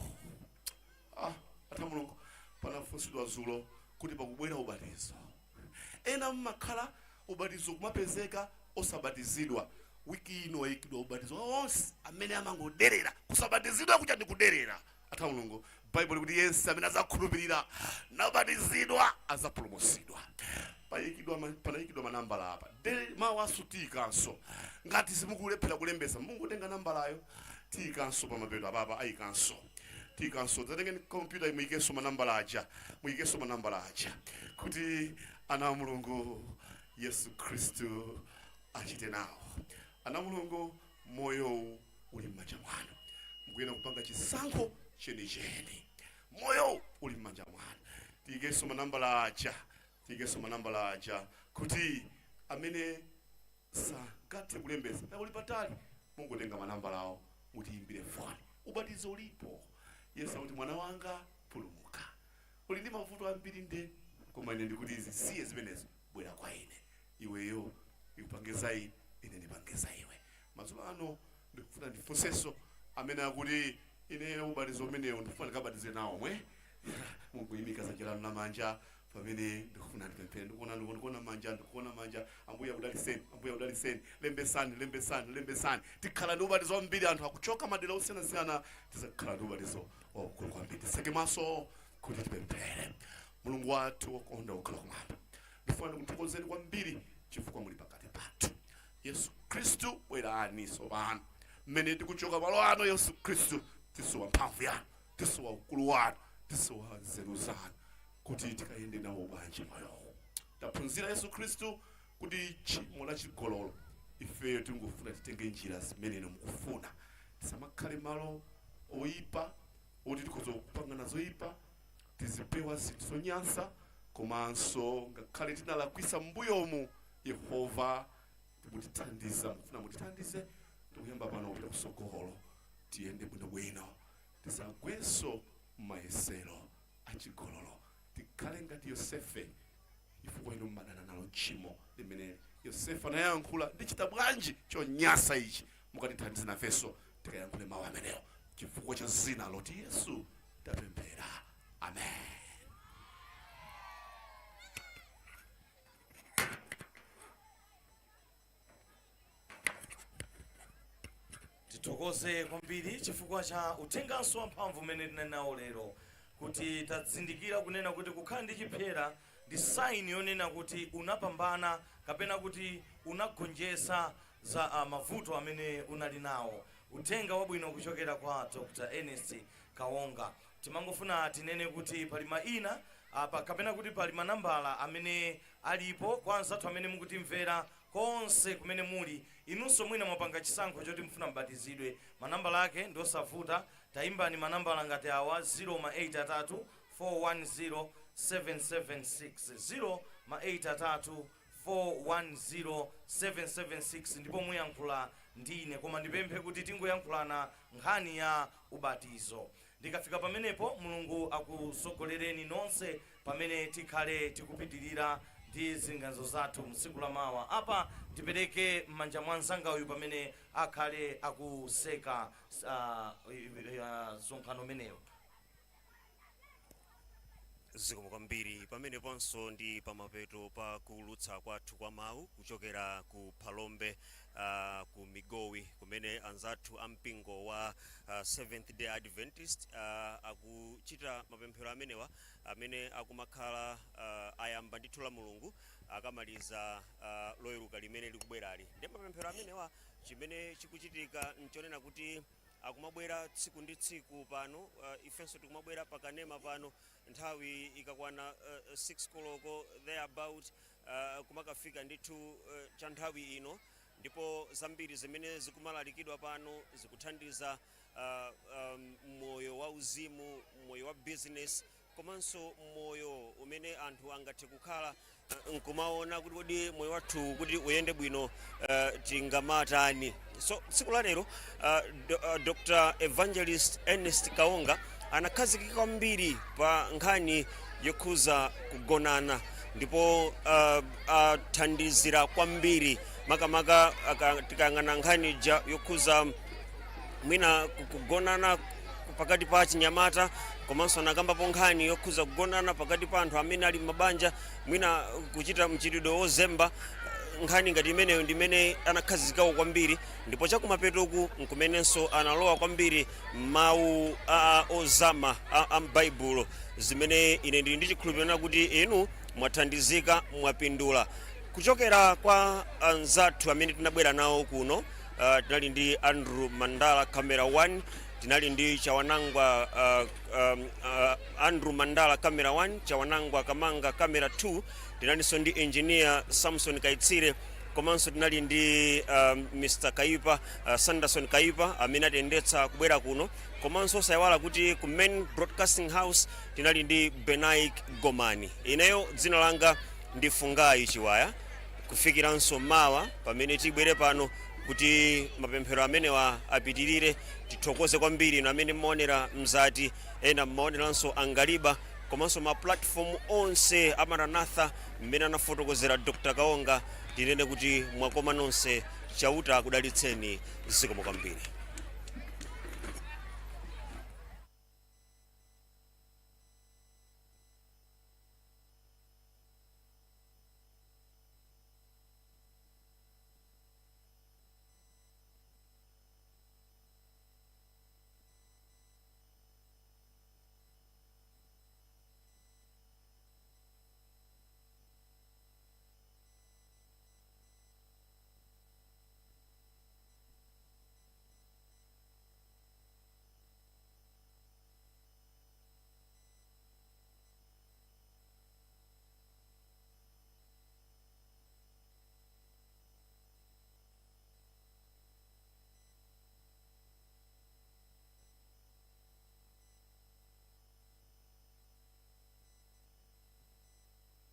Ah, ata Mulungu, panafunsidwa zulo kuti pakubwera ubatizo, ena mmakhala ubatizo kumapezeka osabatizidwa. Wiki ino wayikidwa ubatizo onse amene amangoderera kusabatizidwa kucha ndi kuderera. Ata Mulungu, Baibulo kuti yense amene azakhulupirira nabatizidwa azapulumutsidwa. Panayikidwa manambala apa de mawu asutikanso. Ngati simukulephera kulembesa, mungotenga nambalayo, tiyikanso pamapeto apapa, ayikanso, tiyikanso. Tatengeni kompyuta, muyikenso manambala aja, muyikenso manambala aja kuti ana a Mulungu, Yesu Khristu achite nawo. Ana Mulungu, moyowu uli m'manja mwanu, mukuyena kupanga chisankho chenicheni. Moyowu uli m'manja mwanu. Tiyikenso manambala aja, tiyikenso manambala aja kuti amene sangathe kulembesa na uli patali, mungotenga manambalawo mutiyimbire foni. Ubatizo ulipo. Yesu akuti, "Mwana wanga, pulumuka. Uli ndi mavuto ambiri nde, koma ine ndikuti zisiye zimenezo, bwera kwa ine. Iweyo ikupangiza ine, ine ndipangiza iwe." Madzulo ano ndikufuna ndifunsenso amene akuti, "Ine ubatizo umenewo ndikufuna ndikabatize nawo mwe," munguyimika dzanja lanu lamanja pamene ndikufuna ndipemphere. Ndikuona, ndikuona manja, ndikuona manja. Ambuye akudaliseni, Ambuye akudaliseni. Lembesani, lembesani, lembesani. Tikhala ndi ubatizo wambiri, anthu akuchoka madera osiyanasiyana, tizakhala ndi ubatizo waukulu kwambiri. Tiseke maso kuti tipemphere. Mulungu wathu wokonda wokhala kumwamba, ndifuna ndikuthokozeni kwambiri chifukwa muli pakati pathu. Yesu Khristu, bwerani tsopano mmene tikuchoka malo ano. Yesu Khristu, tisowa mphamvu yanu, tisowa ukulu wanu, tisowa nzeru zanu kuti tikayende nawo bwanji moyowu. Taphunzira, Yesu Khristu, kuti tchimo la chigololo, ifeyo tingofuna titenge njira zimene mukufuna. Tisamakhale malo oyipa oti tikhoza kupangana zoyipa, tizipewa zinthu zonyansa. Komanso ngakhale tinalakwisa m'mbuyomu, Yehova, mutithandiza, mukufuna mutithandize. Tikuyamba pano kupita kusogolo, tiyende bwinobwino, tisagwenso mayesero achigololo, tikhale ngati Yosefe, chifukwa inu mmadana nalo tchimo limene Yosefe anayankhula, "Ndichita bwanji chonyasa ichi?" Mukatithandize nafenso tikayankhule mawu amenewo. Chifukwa cha zina loti Yesu tapemphera, amen. Tithokoze kwambiri chifukwa cha uthenganso wamphamvu umene tinali nawo lero, kuti tazindikira kunena kuti kukhala ndi chipsera ndi sign yonena kuti unapambana kapena kuti unagonjetsa za mavuto amene unali nawo. Uthenga wabwino kuchokera kwa Dr Ernest Kaonga. Timangofuna tinene kuti pali maina apa kapena kuti pali manambala amene alipo kwa anzathu amene mukutimvera konse kumene muli. Inunso mwina mwapanga chisankho choti mufuna mbatizidwe, manambala ake ndi osavuta. Tayimbani manambala ngati awa: 0 ma 8 3 410 776, 0 ma 8 3 410 776, ndipo muyankhula ndine. Koma ndipemphe kuti tingoyankhulana nkhani ya ubatizo. Ndikafika pamenepo, Mulungu akusogolereni nonse pamene tikhale tikupitirira ndi zilinganizo zathu mtsiku la mawa. Apa ndipereke m'manja mwa mzanga uyu pamene akhale akuseka msonkhano umenewo. Zikomo kwambiri. Pameneponso ndi pamapeto pa kuulutsa kwathu kwa mawu kuchokera ku Phalombe, ku Migowi, kumene anzathu ampingo wa Seventh Day Adventist akuchita mapemphero amenewa amene akumakhala ayamba ndithu la Mulungu, akamaliza Loweruka limene likubwerali. Ndi mapemphero amenewa, chimene chikuchitika nchonena kuti akumabwera tsiku ndi tsiku pano. Ifenso tikumabwera pakanema pano nthawi ikakwana 6 koloko thereabout, kumakafika ndithu cha nthawi ino, ndipo zambiri zimene zikumalalikidwa pano zikuthandiza moyo wa uzimu, moyo wa business, komanso moyo umene anthu angathe kukhala nkumaona kuti kodi moyo wathu kuti uyende bwino tingamatani. So tsiku la lero Dr Evangelist Ernest Kaonga anakhazikika kwambiri pa nkhani yokhuza kugonana, ndipo athandizira kwambiri, makamaka tikayang'ana nkhani ja yokhuza mwina kugonana pakati pa chinyamata, komanso anakambapo nkhani yokhuza kugonana pakati pa anthu amene ali m'mabanja, mwina kuchita mchitidwe wozemba. Nkhani ngati imeneyo ndimene anakhazikikawo kwambiri, ndipo chakumapetoku nkumenenso analowa kwambiri mawu ozama a m'Baibulo, zimene ine ndili ndi chikhulupiriro kuti inu mwathandizika, mwapindula. Kuchokera kwa anzathu amene tinabwera nawo kuno, tinali ndi Andrew Mandala camera 1, tinali ndi Chawanangwa, Andrew Mandala camera 1, Chawanangwa Kamanga camera 2, tinalinso ndi Engineer Samson Kaitsire, komanso tinali ndi Mr Kaipa, Sanderson Kaipa, amene atiyendetsa kubwera kuno, komanso osayiwala kuti ku main broadcasting house tinali ndi Benaik Gomani. Ineyo dzina langa ndi Fungayi Chiwaya. Kufikiranso mawa pamene tibwere pano kuti mapemphero amenewa apitirire, tithokoze kwambiri inu amene mmaonera Mzati, ena mmaoneranso Angaliba, komanso ma platform onse a Maranatha mmene anafotokozera Dr Kaonga. Tinene kuti mwakoma nonse, Chauta akudalitseni. Zikomo kwambiri.